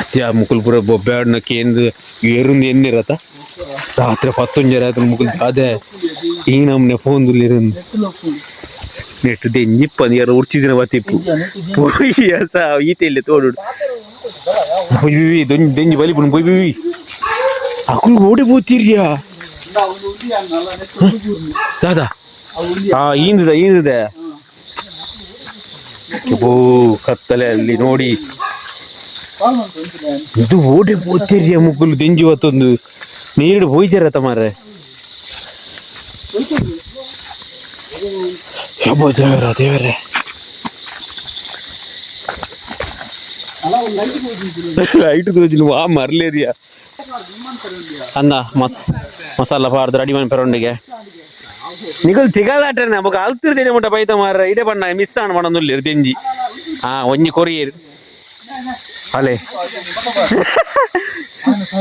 [SPEAKER 1] ಅತ್ಯ ಮುಕುಲ್ಪುರ ಬೊಬ್ಬೆಹಣ್ಣ ಕೇಂದ್ರ ಏರುಂದು ಎನ್ನಿರತ್ತ ರಾತ್ರಿ ಪತ್ತೊಂಜಿ ರಾತ್ರಿ ಮುಕುಲ್ ಅದೇ ಈ ನಮ್ನೆ ಫೋನ್ ದುಲ್ಲಿರಂದು ನೆಟ್ಟು ದೆಂಜಿಪ್ಪ ಯಾರು ಉರ್ಚಿದಿನ ಬತ್ತಿಪ್ಪು ಪೋಯಿ ಅಸ ಈತೆ ತೋಡು ಪೊಯ್ ದೊಂಜಿ ದೆಂಜಿ ಬಲಿ ಪೊಯ್ ಬಿ ಅಕುಲ್ ಓಡಿ ಪೋತಿರ್ಯಾ ದಾದಾ. ಹಾ ಈಂದಿದೆ ಈಂದಿದೆ. ಓ ಕತ್ತಲೆ ಅಲ್ಲಿ ನೋಡಿ ಇದು ಓಡಿ ಪೋತಿರ್ಯ ಮುಗುಲು ದೆಂಜಿ ಬತ್ತೊಂದು ನೀರು ಪೋಯ್ಚಾರತ್ತ ಮಾರ್ರೆ. ಯಬ್ಬ ದೇವರ ದೇವರೇ ಲೈಟ್ ತೋಜಿನ ವಾ ಮರ್ಲೇರಿಯಾ ಅಂದ ಮಸ ಮಸಾಲ ಪಾಡ್ದು ರೆಡಿ ಮಾಡಿ ಪೆರೊಂಡಿಗೆ ನಿಗಲ್ ತಿಗಲಾಟನೆ ಬೊಕ ಅಲ್ತಿರ್ ದೇನೆ ಮುಟ್ಟ ಬೈತ ಮಾರ್ರೆ ಇಡೆ ಬಣ್ಣ ಮಿಸ್ ಆನ್ ಮಾಡೊಂದುಲ್ಲೆರ್ ದೆಂಜಿ. ಹಾ ಒಂಜಿ ಕೊರಿಯರ್ ಅಲೆ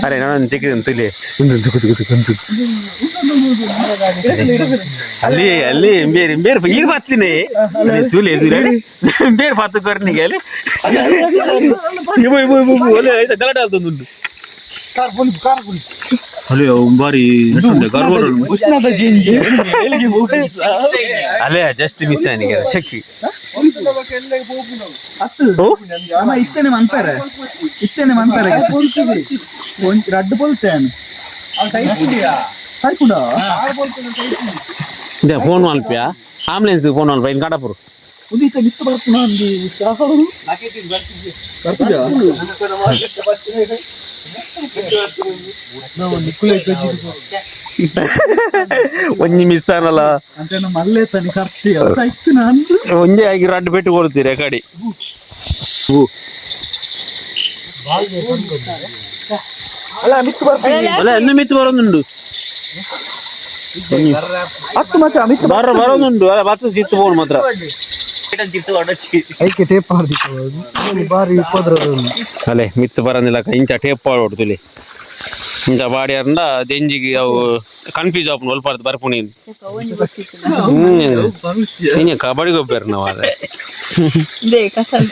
[SPEAKER 1] ಅರೆ ನಾನು ತೆಗೆದು ತುಲೆ ಒಂದು ತುಕು ತುಕು ತುಕು ತುಕು. ಅಲ್ಲಿ ಅಲ್ಲಿ ಬೇರೆ ಬೇರೆ ಈರ್ ಬತ್ತಿನಿ ತುಲೆ ತುಲೆ ಬೇರೆ ಪತ್ತು ಕೊರ್ನಿಗೆ ಅಲ್ಲಿ ಇಬೋ ಇಬೋ ಇಬೋ ಇಬೋ ಅಲ್ಲೇ ಆಯ್ತಾ ಗಲಾಟೆ ಆಗ್ತದುಂಟು. ಅಲ್ಲಿ ಬಾರಿ
[SPEAKER 4] ಉಷ್ಣದ ಜಿಂಜಿ.
[SPEAKER 1] ಅಲ್ಲೇ ಜಸ್ಟ್ ಮಿಸ್ ಆನಿಗೆ ಶಕ್ತಿ.
[SPEAKER 4] ಅಮ್ಮ ಇತ್ತೇನೆ ಮನ್ಪೆರೆ ಇತ್ತೇನೆ ಮನ್ಪೆರೆ ಒಂಜಿ ರಡ್ಡು ಪೊಲ್ತೇನೆ ಸೈಪುಡ.
[SPEAKER 1] ಇದೆ ಫೋನ್ ಮಲ್ಪ್ಯಾ ಆಂಬುಲೆನ್ಸ್ ಫೋನ್ ಮಲ್ಪ ಇನ್ನು ಕಡಪುರು.
[SPEAKER 4] ಉದಿತ ಮಿತ್ತು ಬರ್ಪುನ ಅಂದು ಸಾವು ಬರ್ಪುಜಾ.
[SPEAKER 1] ಒಂಜಿ ಮಿಸ್ ಆನಲ್ಲ.
[SPEAKER 4] ಅಂಚೆನ ಮಲ್ಲೆ ತನಿ ಕರ್ತಿ ಸೈತಿನ ಅಂದು.
[SPEAKER 1] ಒಂಜೇ ಆಗಿ ರಡ್ಡು ಪೆಟ್ಟು ಕೊಡ್ತೀರಿ ಕಡಿ.
[SPEAKER 4] ಅಲ್ಲ ಮಿತ್ತು ಬರ್ಪುನ.
[SPEAKER 1] ಅಲ್ಲ ಎನ್ನು ಮಿತ್ತು ಬರೋದುಂಡು.
[SPEAKER 4] ಹತ್ತು ಮಚ್ಚ ಮಿತ್ತು
[SPEAKER 1] ಬರ ಬರೋದುಂಡು ಅಲ್ಲ ಬರ್ತದೆ ಚಿತ್ತು ಬೋನ್ ಮಾತ್ರ.
[SPEAKER 5] ಐಕೆ ಟೇಪ್ ಹಾರ್ದಿತ್ತು ಬಾರಿ ಉಪದ್ರವ.
[SPEAKER 1] ಅಲೆ ಮಿತ್ತು ಬರಂದಿಲ್ಲ ಇಂಚ ಟೇಪ್ ಪಾಡೋಡು ತುಲಿ ಇಂಚ ಬಾಡಿಯಾರಂಡ ದೆಂಜಿಗೆ ಅವು ಕನ್ಫ್ಯೂಸ್ ಆಪುಂಡು ಒಲ್ಪಾರ್ದು ಬರ್ಪುಣಿ. ಹ್ಮ್ ಇಂಜ ಕಬಡ್ಡಿ ಗೊಬ್ಬರ ನಾವು ಅದೇ.
[SPEAKER 3] ಇದೇ ಕಸಲ್.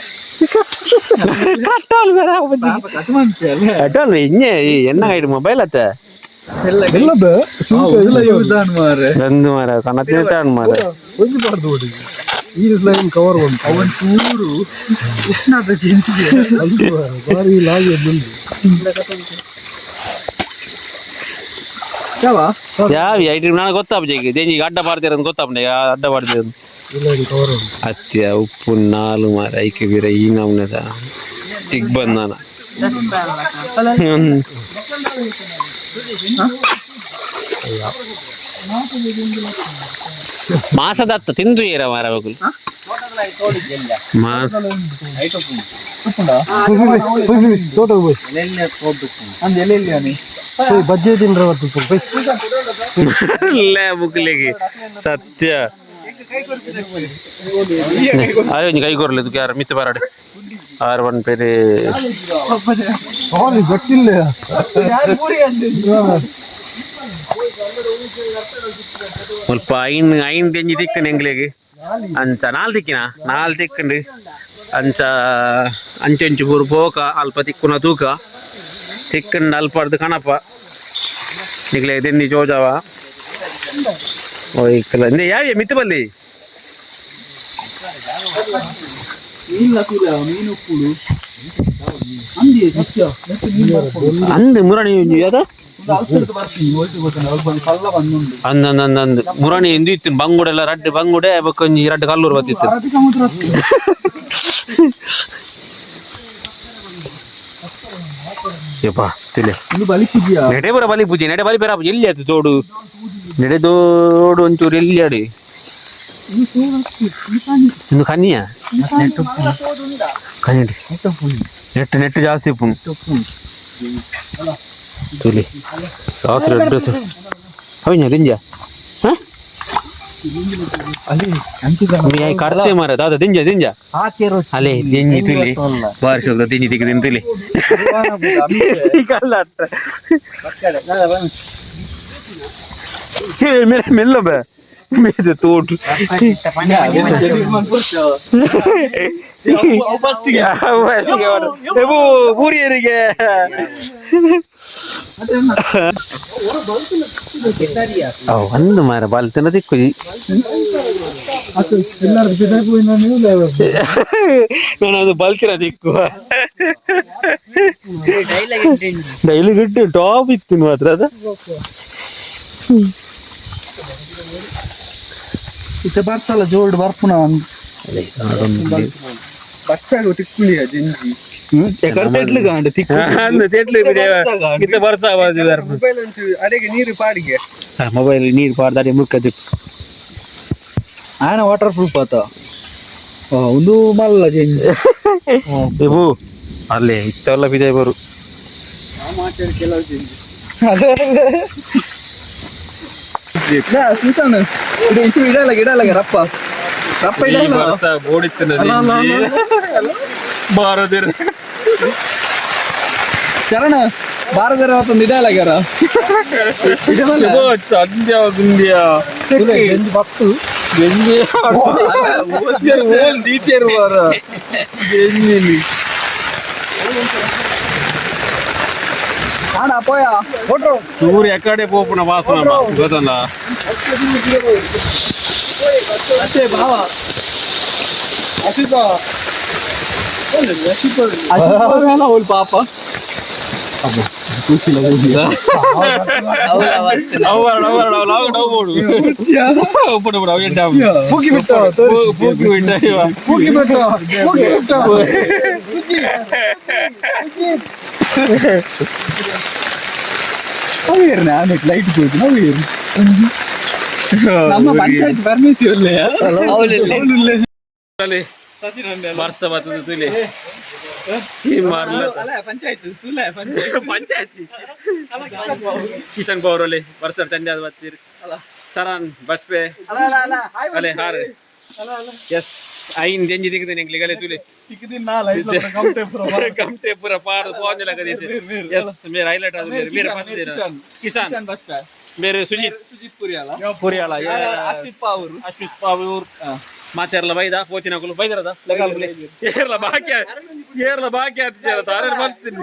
[SPEAKER 1] ಅಟಲ್ ಇಂಜೆ ಎನ್ನ ಐಡು ಮೊಬೈಲ್ ಅತ್ತ.
[SPEAKER 5] ಎಲ್ಲದ
[SPEAKER 4] ಯೂಸ್ ಆನ್ ಮಾರ್ರೆ.
[SPEAKER 1] ಗಂದು ಮಾರ ಕಣ್ಣ ತಿಂತಾನ್ ಮಾರ.
[SPEAKER 5] ಒಂಜಿ ಬಾರ್ದು ಓಡಿ ಈ ಲೈನ್ ಕವರ್ ಉಂಟು.
[SPEAKER 4] ಅವನ್ ಚೂರು ಉಷ್ಣದ ಜಿಂಜಿ.
[SPEAKER 5] ಅದು ಬಾರಿ ಲಾಗಿ ಬಂದು.
[SPEAKER 4] ಯಾವ
[SPEAKER 1] ಯಾವ ಐಟಮ್ ನನಗೆ ಗೊತ್ತಾಪಜೆ ದೆಂಜಿಗೆ ಅಡ್ಡ ಪಾಡ್ತೀರ ಅಂತ ಗೊತ್ತಾಪನೆ ಅಡ್ಡ ಪಾಡ್ತೀರ.
[SPEAKER 5] ಈ ಲೈನ್ ಕವರ್ ಉಂಟು.
[SPEAKER 1] ಅತ್ಯ ಉಪ್ಪು ನಾಲು ಮಾರ ಐಕೆ ಬೀರ ಈ ನಮ್ನದ ದಿಗ್ಬಂಧನ. ಹ್ಮ್. ಮಾಸದತ್ತ ತಿಂದು ಏರ ಮಾರ ಬಗುಲು ಮಾಸ.
[SPEAKER 5] ತೋಟ ಹೋಯ್.
[SPEAKER 4] ಅಂದ್ ಎಲ್ಲೆಲ್ಲಿ ಅನಿ.
[SPEAKER 5] ಹೋಯ್ ಬಜ್ಜೆ ತಿಂದ್ರೆ ಬರ್ತದೆ ಹೋಯ್.
[SPEAKER 1] ಇಲ್ಲ ಬುಕ್ಲಿಗೆ ಸತ್ಯ ಅಯ್ಯೋ ಒಂಜಿ ಕೈ ಕೊರ್ಲಿ ಇದಕ್ಕೆ ಯಾರು ಮಿತ್ತು ಬರಡೆ ಆರು ಒನ್ ಪೇರೆ.
[SPEAKER 5] ಸಾರಿ ಗೊತ್ತಿಲ್ಲ.
[SPEAKER 1] ಮುಲ್ಪ ಐನ್ ಐನ್ ದೆಂಜಿ ತಿಕ್ಕನ್ ಎಂಗ್ಲೆಗ್ ಅಂಚ ನಾಲ್ ತಿಕ್ಕಿನ ನಾಲ್ ತಿಕ್ಕಂಡು ಅಂಚ ಅಂಚಂಚು ಪೂರು ಪೋಕ ಅಲ್ಪ ತಿಕ್ಕುನ ತೂಕ ತಿಕ್ಕಂಡು ಅಲ್ಪರ್ದು ಕಣಪ ನಿಗ್ಲೆ ದೆಂದಿ ಜೋಜಾವ. ಓಯ್ಕಲ್ಲ ಯಾವೆ ಮಿತ್ತು ಬಲ್ಲಿ ಅಂದು ಮುರಣಿ ಯಾದ ಅಂದ ಅಂದ ಅಂದ ಮುರಣಿ ಇಂದು ಇತ್ತು ಬಂಗುಡೆ ಎಲ್ಲ ರಡ್ಡು ಬಂಗುಡೆ ಬೊಕ್ಕ ಒಂಜಿ ರಡ್ಡು ಕಲ್ಲೂರು ಬತ್ತಿತ್ತು. ಯಪ್ಪ ತುಲೆ ನೆಡೆ ಬರ ಬಲಿ ಪೂಜೆ ನೆಡೆ ಬಲಿ ಬೇರ ಎಲ್ಲಿ ಆಯ್ತು ತೋಡು ನೆಡೆ ದೋಡು ಒಂಚೂರು ಎಲ್ಲಿ ಆಡಿ ಇನ್ನು ಕನ್ನಿಯ ಕನ್ನಿಡಿ ನೆಟ್ಟು ನೆಟ್ಟು ಜಾಸ್ತಿ ಉಪ್ಪು ತುಲಿ ರಾತ್ರಿ ಎಡ್ಡು ಹೌದಾ ದಿಂಜ ಕಡ್ತೆ ಮಾರ ದಾದ ದಿಂಜ ದಿಂಜ ಅಲೆ ದಿಂಜಿ ತುಲಿ ಬಾರಿ ಶೋಕ ದಿಂಜಿ ತಿಕ್ಕಿದ್ದೀನಿ ತುಲಿ ಮೆಲ್ಲ ಬೇ ಮೇದ ತೋಟು ಬೂರಿಯರಿಗೆ ಒಂದು ಮಾರ ಬಾಲ್ ತಿನ್ನದಿಕ್ಕು. ನಾನು ಅದು ಬಲ್ತಿರ ದಿಕ್ಕು ಡೈಲಿ ಗಿಟ್ಟು ಟಾಪ್ ಇತ್ತು ಮಾತ್ರ ಅದು.
[SPEAKER 4] ಇತ್ತೆ ಬರ್ಸಲ್ಲ ಜೋರ್ಡ್ ಬರ್ಪುನ ಬರ್ಸಾಗ ತಿಕ್ಕುಳಿಯ ಜಿಂಜಿ
[SPEAKER 1] ಬರ್ಸ.
[SPEAKER 2] ನೀರು ಪಾಡಿಗೆ
[SPEAKER 1] ಮೊಬೈಲ್ ನೀರು ಪಾಡ್ದಾಡಿ ಮುಕ್ಕದಿ.
[SPEAKER 4] ಆನ ವಾಟರ್ ಪ್ರೂಫ್ ಆತ ಒಂದು ಮಲ್ಲ ಜಿಂಜಿ.
[SPEAKER 1] ಇವು ಅಲ್ಲೇ ಇತ್ತೆಲ್ಲ ಬಿದೆ ಬರು.
[SPEAKER 4] ಇಡಲ್ಲ ಇಡಲ್ಲ ರಪ್ಪ ರಪ್ಪ ಇಡಲ್ಲ.
[SPEAKER 1] ಬಾರದಿರ.
[SPEAKER 4] ಶರಣ ಭಾರತ ಒಂದು ಇಡಲ್ಲ ಗ್ಯಾರ.
[SPEAKER 1] ಸಂಧ್ಯಾ ಗುಂಡಿಯ
[SPEAKER 5] ಬತ್ತು.
[SPEAKER 1] ದೀತಿಯರು ಬಾರ.
[SPEAKER 4] ಪೋಯ ಫೋಟೋ.
[SPEAKER 1] ಚೂರು ಎಕಡೆ ಪೋಪುನ ವಾಸನ ಗೊತ್ತಲ್ಲ.
[SPEAKER 4] ಅತ್ತೆ ಭಾವ
[SPEAKER 2] ಅಶಿತ
[SPEAKER 4] ಅವಳು ಪಾಪ. ಪೂಕಿ ಬಿಟ್ಟು
[SPEAKER 1] ಪೂಕಿ ಬಿಟ್ಟ.
[SPEAKER 4] ಪೂಕಿ ಬಿಟ್ಟು ಪೂಕಿ ಬಿಟ್ಟು. ನಾನು ಲೈಟ್ ಹೋಯ್ತು ನಾವು ನಮ್ಮ ಪಂಚಾಯತ್ ಪರ್ಮಿಸಿ
[SPEAKER 1] ಬರ್ಸ ಬರ್ತದೆ ತುಲಿ ಈ ಮಾರ್ಲ.
[SPEAKER 4] ಪಂಚಾಯತ್
[SPEAKER 1] ಪಂಚಾಯತಿ ಕಿಶನ್ ಪವರ್ ಅಲ್ಲಿ ಬರ್ಸ ತಂದೆ ಅದು ಬರ್ತೀರಿ ಚರಣ್ ಬಸ್ ಪೇ ಅಲೆ ಹಾರ್ ಎಸ್ ಐನ್ ದೆಂಜಿ ದಿಕ್ಕದೆ ನಿಂಗ್ಲಿ ಗಲೆ ತುಲಿ. ಕಮ್ಟೆ ಪೂರ ಪಾರ್ ಪೋಂಜಲ ಕದೀತೆ ಎಸ್ ಮೇರೆ ಹೈಲೈಟ್ ಅದು ಮೇರೆ ಮೇರೆ ಫಸ್ಟ್ ಕಿಶಾನ್
[SPEAKER 4] ಬಸ್
[SPEAKER 1] ಮೇರೆ ಸುಜಿತ್.
[SPEAKER 4] ಸುಜಿತ್ ಪುರಿಯಾಲ.
[SPEAKER 1] ಪುರಿಯಾಲ.
[SPEAKER 4] ಅಶ್ವಿತ್ ಪಾವೂರು.
[SPEAKER 1] ಅಶ್ವಿತ್ ಪಾವೂರ್ ಮಾತೆರ್ಲ ಬೈದ ಪೋತಿನಕುಲು ಬೈದರದ ಏರ್ಲ ಬಾಕಿ ಏರ್ಲ ಬಾಕಿ ಆತಿಜರ ತಾರೇರ್ ಬರ್ತೀನಿ.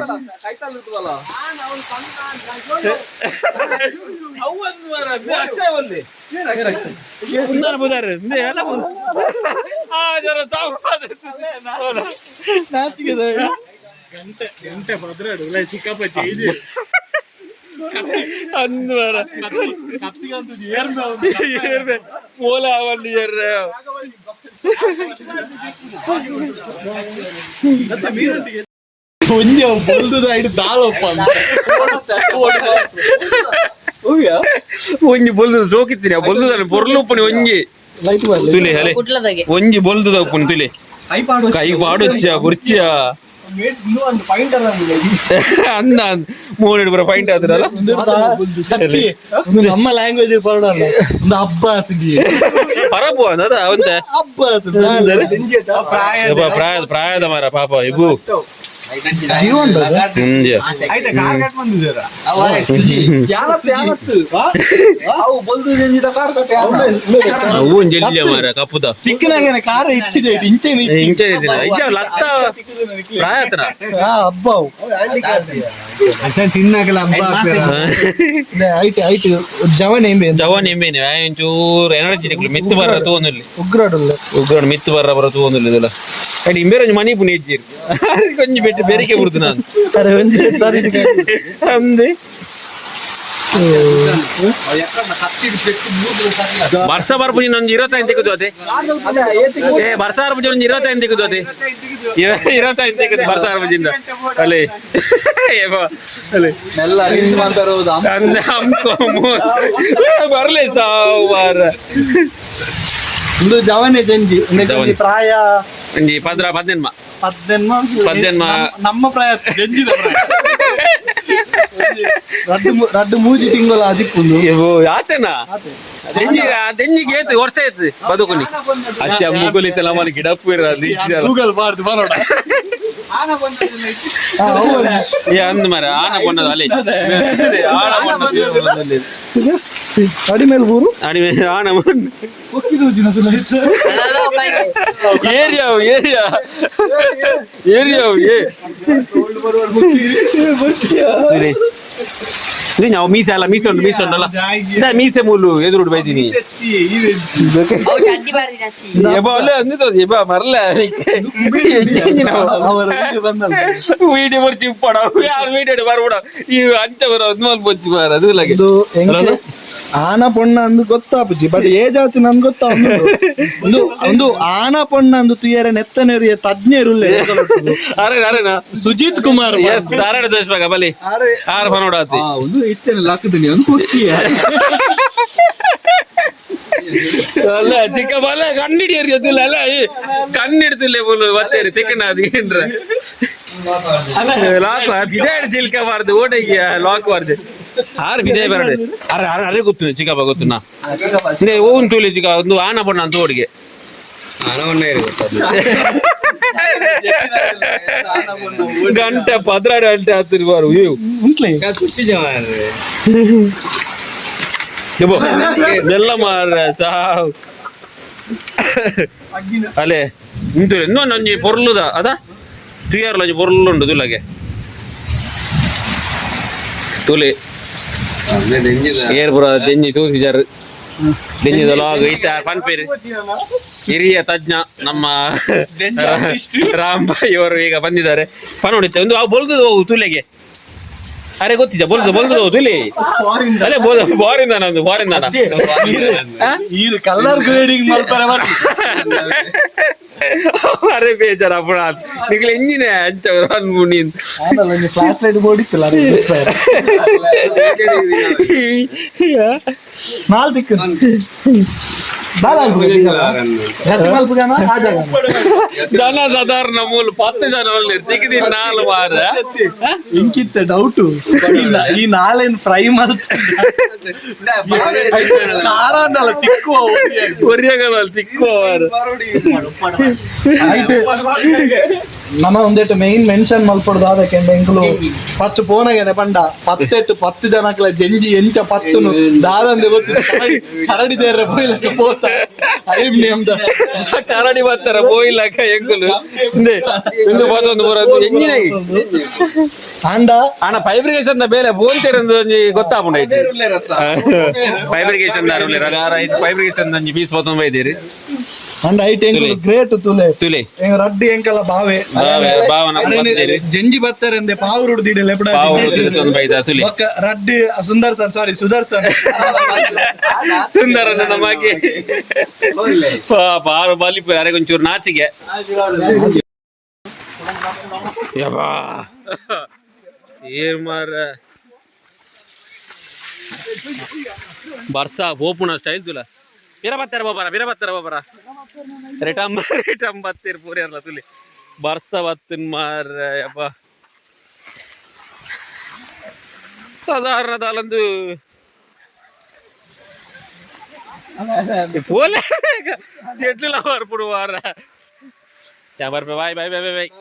[SPEAKER 1] ಬುದಾರೆ ಎಲ್ಲ ಆ ಜರ ತಾವು.
[SPEAKER 2] ಗಂಟೆ ಗಂಟೆ ಪದ್ರಾಡು ಇಲ್ಲ ಚಿಕ್ಕಪ್ಪ ಇದು.
[SPEAKER 1] ಅಂದು ಮಾರ.
[SPEAKER 2] ಕತ್ತಿಗಂತೂ ಏರ್ಮೆ.
[SPEAKER 1] ಏರ್ಬೆ ಓಲೆ ಅವಂಡಿ ಏರ್ರೆ.
[SPEAKER 2] ಒಂಜಿ ಅವು ಬಲ್ದುದ ಐಡು ದಾಳಪ್ಪ
[SPEAKER 1] ಒಂಜಿ ಬೊಲ್ದು ಸೋಕಿತ್ತೀನಿ ಬೊಲ್ದುದ ಪೊರ್ಲು ಉಪ್ಪುನಿ ಒಂಜಿ ತುಲೆ ಅಲೆ.
[SPEAKER 3] ಕುಡ್ಲದಾಗೆ.
[SPEAKER 1] ಒಂಜಿ ಬೊಲ್ದುದ ಉಪ್ಪುನಿ ತುಲೆ ಕೈ ಪಾಡೊಚ್ಚ ಕುರ್ಚಿಯ ಅಂದ ಮೂರು ಪೂರ ಪಾಯಿಂಟ್ ಆದ್ರಲ್ಲ.
[SPEAKER 2] ಒಂದು ನಮ್ಮ ಲ್ಯಾಂಗ್ವೇಜ್ ಪರಡಲ್ಲ ಒಂದು ಹಬ್ಬ ಆತುಂಡಿ.
[SPEAKER 1] ಪರಬು ಅಂದ ಅವಂತೆ.
[SPEAKER 2] ಹಬ್ಬ ಆತು.
[SPEAKER 1] ಪ್ರಾಯದ ಪ್ರಾಯದ ಮಾರ ಪಾಪ ಇಬು. ಕಪ್ಪುದ
[SPEAKER 2] ಚಿಕ್ಕನಾಗೇನೆ ಕಾರ ಇಚ್ಚಿದೆ ಇಂಚೆ
[SPEAKER 1] ಇಂಚೆ ಇಜ್ಜ ಲತ್ತ ಪ್ರಾಯತನ
[SPEAKER 2] ಹಬ್ಬ
[SPEAKER 4] ತಿನ್ನಕಲ ಹಬ್ಬ
[SPEAKER 2] ಐಟ್ ಐಟ್ ಜವನ್ ಏಂಬೆ
[SPEAKER 1] ಜವಾನ್ ಎಂಬೇನೆ ಒಂಚೂರು ಎನರ್ಜಿ ನಿಕ್ಲು ಮಿತ್ತು ಬರ್ರ ತೋನುಲ್ಲಿ
[SPEAKER 2] ಉಗ್ರಾಡುಲ್ಲ
[SPEAKER 1] ಉಗ್ರಾಡು ಮಿತ್ತು ಬರ್ರ ಬರ ತೋನುಲ್ಲಿ ಇದೆಲ್ಲ ಅಂಡ್ ಇಂಬೇರೆ ಒಂಜಿ ಮನಿ ಪುನಿ ಇಜ್ಜಿರ್ ಕೊಂಚ ಬೆಟ್ಟು ಬೆರಿಕೆ ಬುಡ್ದು ನಾನು
[SPEAKER 2] ಅರೆ ಒಂಜಿ ಸರಿ
[SPEAKER 1] ಅಂದೆ ವರ್ಷ ಬರ್ಪುಜಿ ನಂದು 25 ತಿಕ್ಕುದು ಅದೇ ಏ ವರ್ಷ ಬರ್ಪುಜಿ ಒಂದು 25 ತಿಕ್ಕುದು ಅದೇ 25 ತಿಕ್ಕುದು ವರ್ಷ ಬರ್ಪುಜಿಂದ ಅಲ್ಲಿ ಅಲ್ಲಿ ಬರಲೇ ಸಾವು
[SPEAKER 2] ಒಂದು ಜವನೆ ಜಂಜಿ
[SPEAKER 1] ಜವನೆ.
[SPEAKER 2] ಪ್ರಾಯ
[SPEAKER 1] ಒಂಜಿ ಪದ್ರ ಪದ್ದೆನ್ಮ
[SPEAKER 2] ಪದ್ದೆನ್ಮ
[SPEAKER 1] ಪದ್ದೆನ್ಮ.
[SPEAKER 2] ನಮ್ಮ ಪ್ರಾಯ ಜಂಜಿದ ಪ್ರಾಯ ರಡ್ಡು ರಡ್ಡು ಮೂಜಿ ತಿಂಗಳ ಅದಿಪ್ಪುಂದು
[SPEAKER 1] ಆತೇನಾ ದೆಂಜಿ ದೆಂಜಿಗೆ ಏತು ವರ್ಷ ಆಯ್ತು ಬದುಕುನಿ ಅಚ್ಚ ಮುಗುಲಿತ್ತಲ್ಲ ಮನೆ ಗಿಡಪ್ಪು ಇರೋದು
[SPEAKER 2] ಗೂಗಲ್ ಬಾರ್ದು ಬರೋಣ
[SPEAKER 1] ಏ ಅಂದ್ ಮಾರ ಆನ ಬಣ್ಣದ ಅಲ್ಲಿ ಆನ ಬಣ್ಣದ
[SPEAKER 2] ಅಡಿಮೇಲೆ ಊರು
[SPEAKER 1] ಅಡಿಮೆ ಆನ ಬಣ್ಣ area area area ಏ ನಾವು ಮೀಸೆ ಅಲ್ಲ ಮೀಸೆ ಉಂಟು ಮೀಸೆ ಉಂಟಲ್ಲ ಇದ ಮೀಸೆ ಮುಲ್ಲು ಎದುರುಡು ಬೈತೀನಿ ಮರಲ ವೀಡಿಯೋ ಬರ್ತಿ ಪಡ ಯಾರು ವೀಡಿಯೋ ಬರ್ಬಿಡ ಈ ಅಂಚ ಬರೋ ಅದ್ಮಾಲ್ ಬೊಚ್ಚಿ ಬಾರ ಅದು ಲಗೆ
[SPEAKER 2] ಆನ ಪೊಣ್ಣ ಅಂದು ಗೊತ್ತಾಪುಜಿ ಬಟ್ ಏ ಜಾತಿ ನನ್ ಗೊತ್ತಾ ಒಂದು ಒಂದು ಆನ ಪೊಣ್ಣ ಅಂದು ತುಯರೆ ನೆತ್ತನೆರಿಯ ತಜ್ಞರುಲ್ಲೆ
[SPEAKER 1] ಅರೆ ಅರೆನಾ
[SPEAKER 2] ಸುಜಿತ್ ಕುಮಾರ್
[SPEAKER 1] ಎಸ್ ಅರೆ ದೋಷ ಬಾಗ ಬಲಿ ಆರ್ ಫನೋಡಾತಿ
[SPEAKER 4] ಒಂದು ಇತ್ತೇನೆ ಲಾಕದನಿ ಒಂದು ಕೊಟ್ಟಿಯ
[SPEAKER 1] ಅಲ್ಲ ಚಿಕ್ಕ ಬಲ ಕಣ್ಣಿಡಿಯರಿ ಅದಿಲ್ಲ ಅಲ್ಲ ಈ ಕಣ್ಣಿಡ್ತಿಲ್ಲ ಬೋಲು ಬತ್ತೇರಿ ತಿಕ್ಕನ ಅದು ಏನ್ರ ಲಾಕ್ ಬಿದಾಡಿ ಚಿಲ್ಕ ಬಾರ್ದು ಓಟೆಗೆ ಲಾಕ್ ಬಾರ್ದು ಆರು ಬಿದಾಯ ಬರಡೆ ಅರೆ ಅರೆ ಅರೆ ಗೊತ್ತು ಚಿಕ್ಕಪ್ಪ ಗೊತ್ತು ನಾ ಇಂದೇ ಓನ್ ತೂಲಿ ಚಿಕ್ಕ ಒಂದು ಆನ ಬಣ್ಣ ಅಂತ ಓಡಿಗೆ ಗಂಟೆ ಪದ್ರಾಡು ಗಂಟೆ ಹತ್ತಿರ ಬಾರು ಇವು
[SPEAKER 2] ಉಂಟ್ಲೆ
[SPEAKER 1] ಬೆಲ್ಲ ಮಾರ ಸಾವು ಅಲೆ ಇಂತು ಇನ್ನೊಂದು ಒಂಜಿ ಪೊರ್ಲುದ ಅದ ತುಯಾರ್ಲ ಒಂಜಿ ಪೊರ್ಲು ಉಂಡು ತುಲಗೆ ತುಲೆ ಏರ್ ಪುರ ದೆಂಜಿ ತೂಸಿಜಾರು ದೆಂಜಿದ ಲಾಗ್ ಇತ್ತ ಪನ್ಪೇರು ಹಿರಿಯ ತಜ್ಞ ನಮ್ಮ ರಾಂಬಾಯಿ ಅವರು ಈಗ ಬಂದಿದ್ದಾರೆ ಪನೋಡಿತ್ತೆ ಒಂದು ಅವು ಬೊಲ್ದು ಹೋಗು ತುಲೆಗೆ ಅರೆ ಗೊತ್ತಿದ್ಯಾ ಬೊಲ್ದು ಬೊಲ್ದು ಹೋಗು ತುಲೆ ಅಲ್ಲೇ ಬೋಲ್ ಬಾರಿಂದ ನಂದು ಬಾರಿಂದ
[SPEAKER 2] ಕಲರ್ ಗ್ರೇಡಿಂಗ್ ಮಾಡ್ತಾರೆ
[SPEAKER 1] ಅರೆ ಬೇಜಾರ ಅಪ್ಪಣ ನಿಕ್ಲೆ ಇಂಜಿನೆ ಅಂಚ ಅನ್ಬು ನೀನು
[SPEAKER 2] ಫ್ಲಾಶ್ ಲೈಟ್ ಬೋರ್ಡಿತ್ತಲ್ಲ ನಾಲ್ ದಿಕ್ಕು
[SPEAKER 1] ಜನ ಸಾಧಾರಣ ಮೂಲ 10 ಜನ ಒಳ್ಳೆ ತೆಗೆದಿ ನಾಲ್ ವಾರ
[SPEAKER 2] ಇಂಕಿತ್ತ ಡೌಟು ಈ ನಾಳೆನ್ ಫ್ರೈ ಮಾಡ್ತಾರೆ ಖಾರ ಅನ್ನಲ್ಲ ತಿಕ್ಕುವ
[SPEAKER 1] ಒರಿಯಗಲ್ಲ ತಿಕ್ಕುವ
[SPEAKER 2] ನಮ್ಮ ಒಂದೇಟು ಮೈನ್ ಮೆನ್ಷನ್ ಮಲ್ಪಡ್ದು ಅದಕ್ಕೆ ಎಂಕುಲು ಫಸ್ಟ್ ಫೋನಾಗೇನೆ ಪಂಡ ಪತ್ತೆಟ್ಟು 10 ಜನಕ್ಲ ಜಂಜಿ ಎಂಚ ಪತ್ತುನು ದಾದಂದೆ ಗೊತ್ತು ಕರಡಿ ದೇರ ಪೋಯ್ಲಕ್ಕ ಪೋತ ಐಮ್ ನೇಮ್ದ
[SPEAKER 1] ಕರಡಿ ಬರ್ತಾರ ಪೋಯ್ಲಕ್ಕ ಎಂಕುಲು ಇಂದು ಪತ್ತೊಂದು ಬರೋದು ಎಂಜಿನಾಗಿ
[SPEAKER 2] ಅಂಡ
[SPEAKER 1] ಅಣ್ಣ ಫೈಬ್ರಿಗೇಷನ್ ಬೇಲೆ ಬೋಲ್ತೇರಂದು ಒಂಜಿ ಗೊತ್ತಾಪುಂಡು ಐತೆ ಫೈಬ್ರಿಗೇಷನ್ ಫೈಬ್ರಿಗೇಷನ್ ಒಂಜಿ ಪೀಸ್ ಪತ್ತೊಂದು ಬೈದಿರಿ
[SPEAKER 2] ಅಂಡ ಐಟ್ ಎಂಕುಲು ಗ್ರೇಟ್ ತುಲೆ
[SPEAKER 1] ತುಲೆ
[SPEAKER 2] ರಡ್ಡಿ ಎಂಕಲ ಬಾವೆ
[SPEAKER 1] ಭಾವನ
[SPEAKER 2] ಜಂಜಿ ಬತ್ತಾರಂದೆ ಪಾವುರುಡು ದಿಡಲೆ
[SPEAKER 1] ತುಲೆ
[SPEAKER 2] ರಡ್ಡಿ ಸುಂದರ್ಸನ್ ಸಾರಿ ಸುದರ್ಸನ್
[SPEAKER 1] ಸುಂದರನ ನಮಗೆ ಪಾಪ ಆರು ಬಾಲಿ ಅರೆ ಒಂಚೂರು ನಾಚಿಗೆ ಯಬ್ಬಾ ಏನ್ ಮಾರ ಬರ್ಸಾ ಪೋಪುಣ ಸ್ಟೈಲ್ ತುಲ ಬಿರ ಬತ್ತಾರ ಬಾಬಾರ ಬಿರ ಬತ್ತಾರ ಬಾಬಾರ ರಿಟಮ್ ರಿಟಮ್ ಬತ್ತೀರ್ ಪೂರಿಯರ್ಲ ತುಲಿ ಬರ್ಸ ಬತ್ತಿನ ಮಾರ ಯಪ್ಪ ಸಾಧಾರಣ ದಾಲಂದು ಪೋಲೆ ಎಟ್ಲಿಲ್ಲ ಬರ್ಪುಡು ವಾರ ಬರ್ಪೆ bye bye bye bye boy.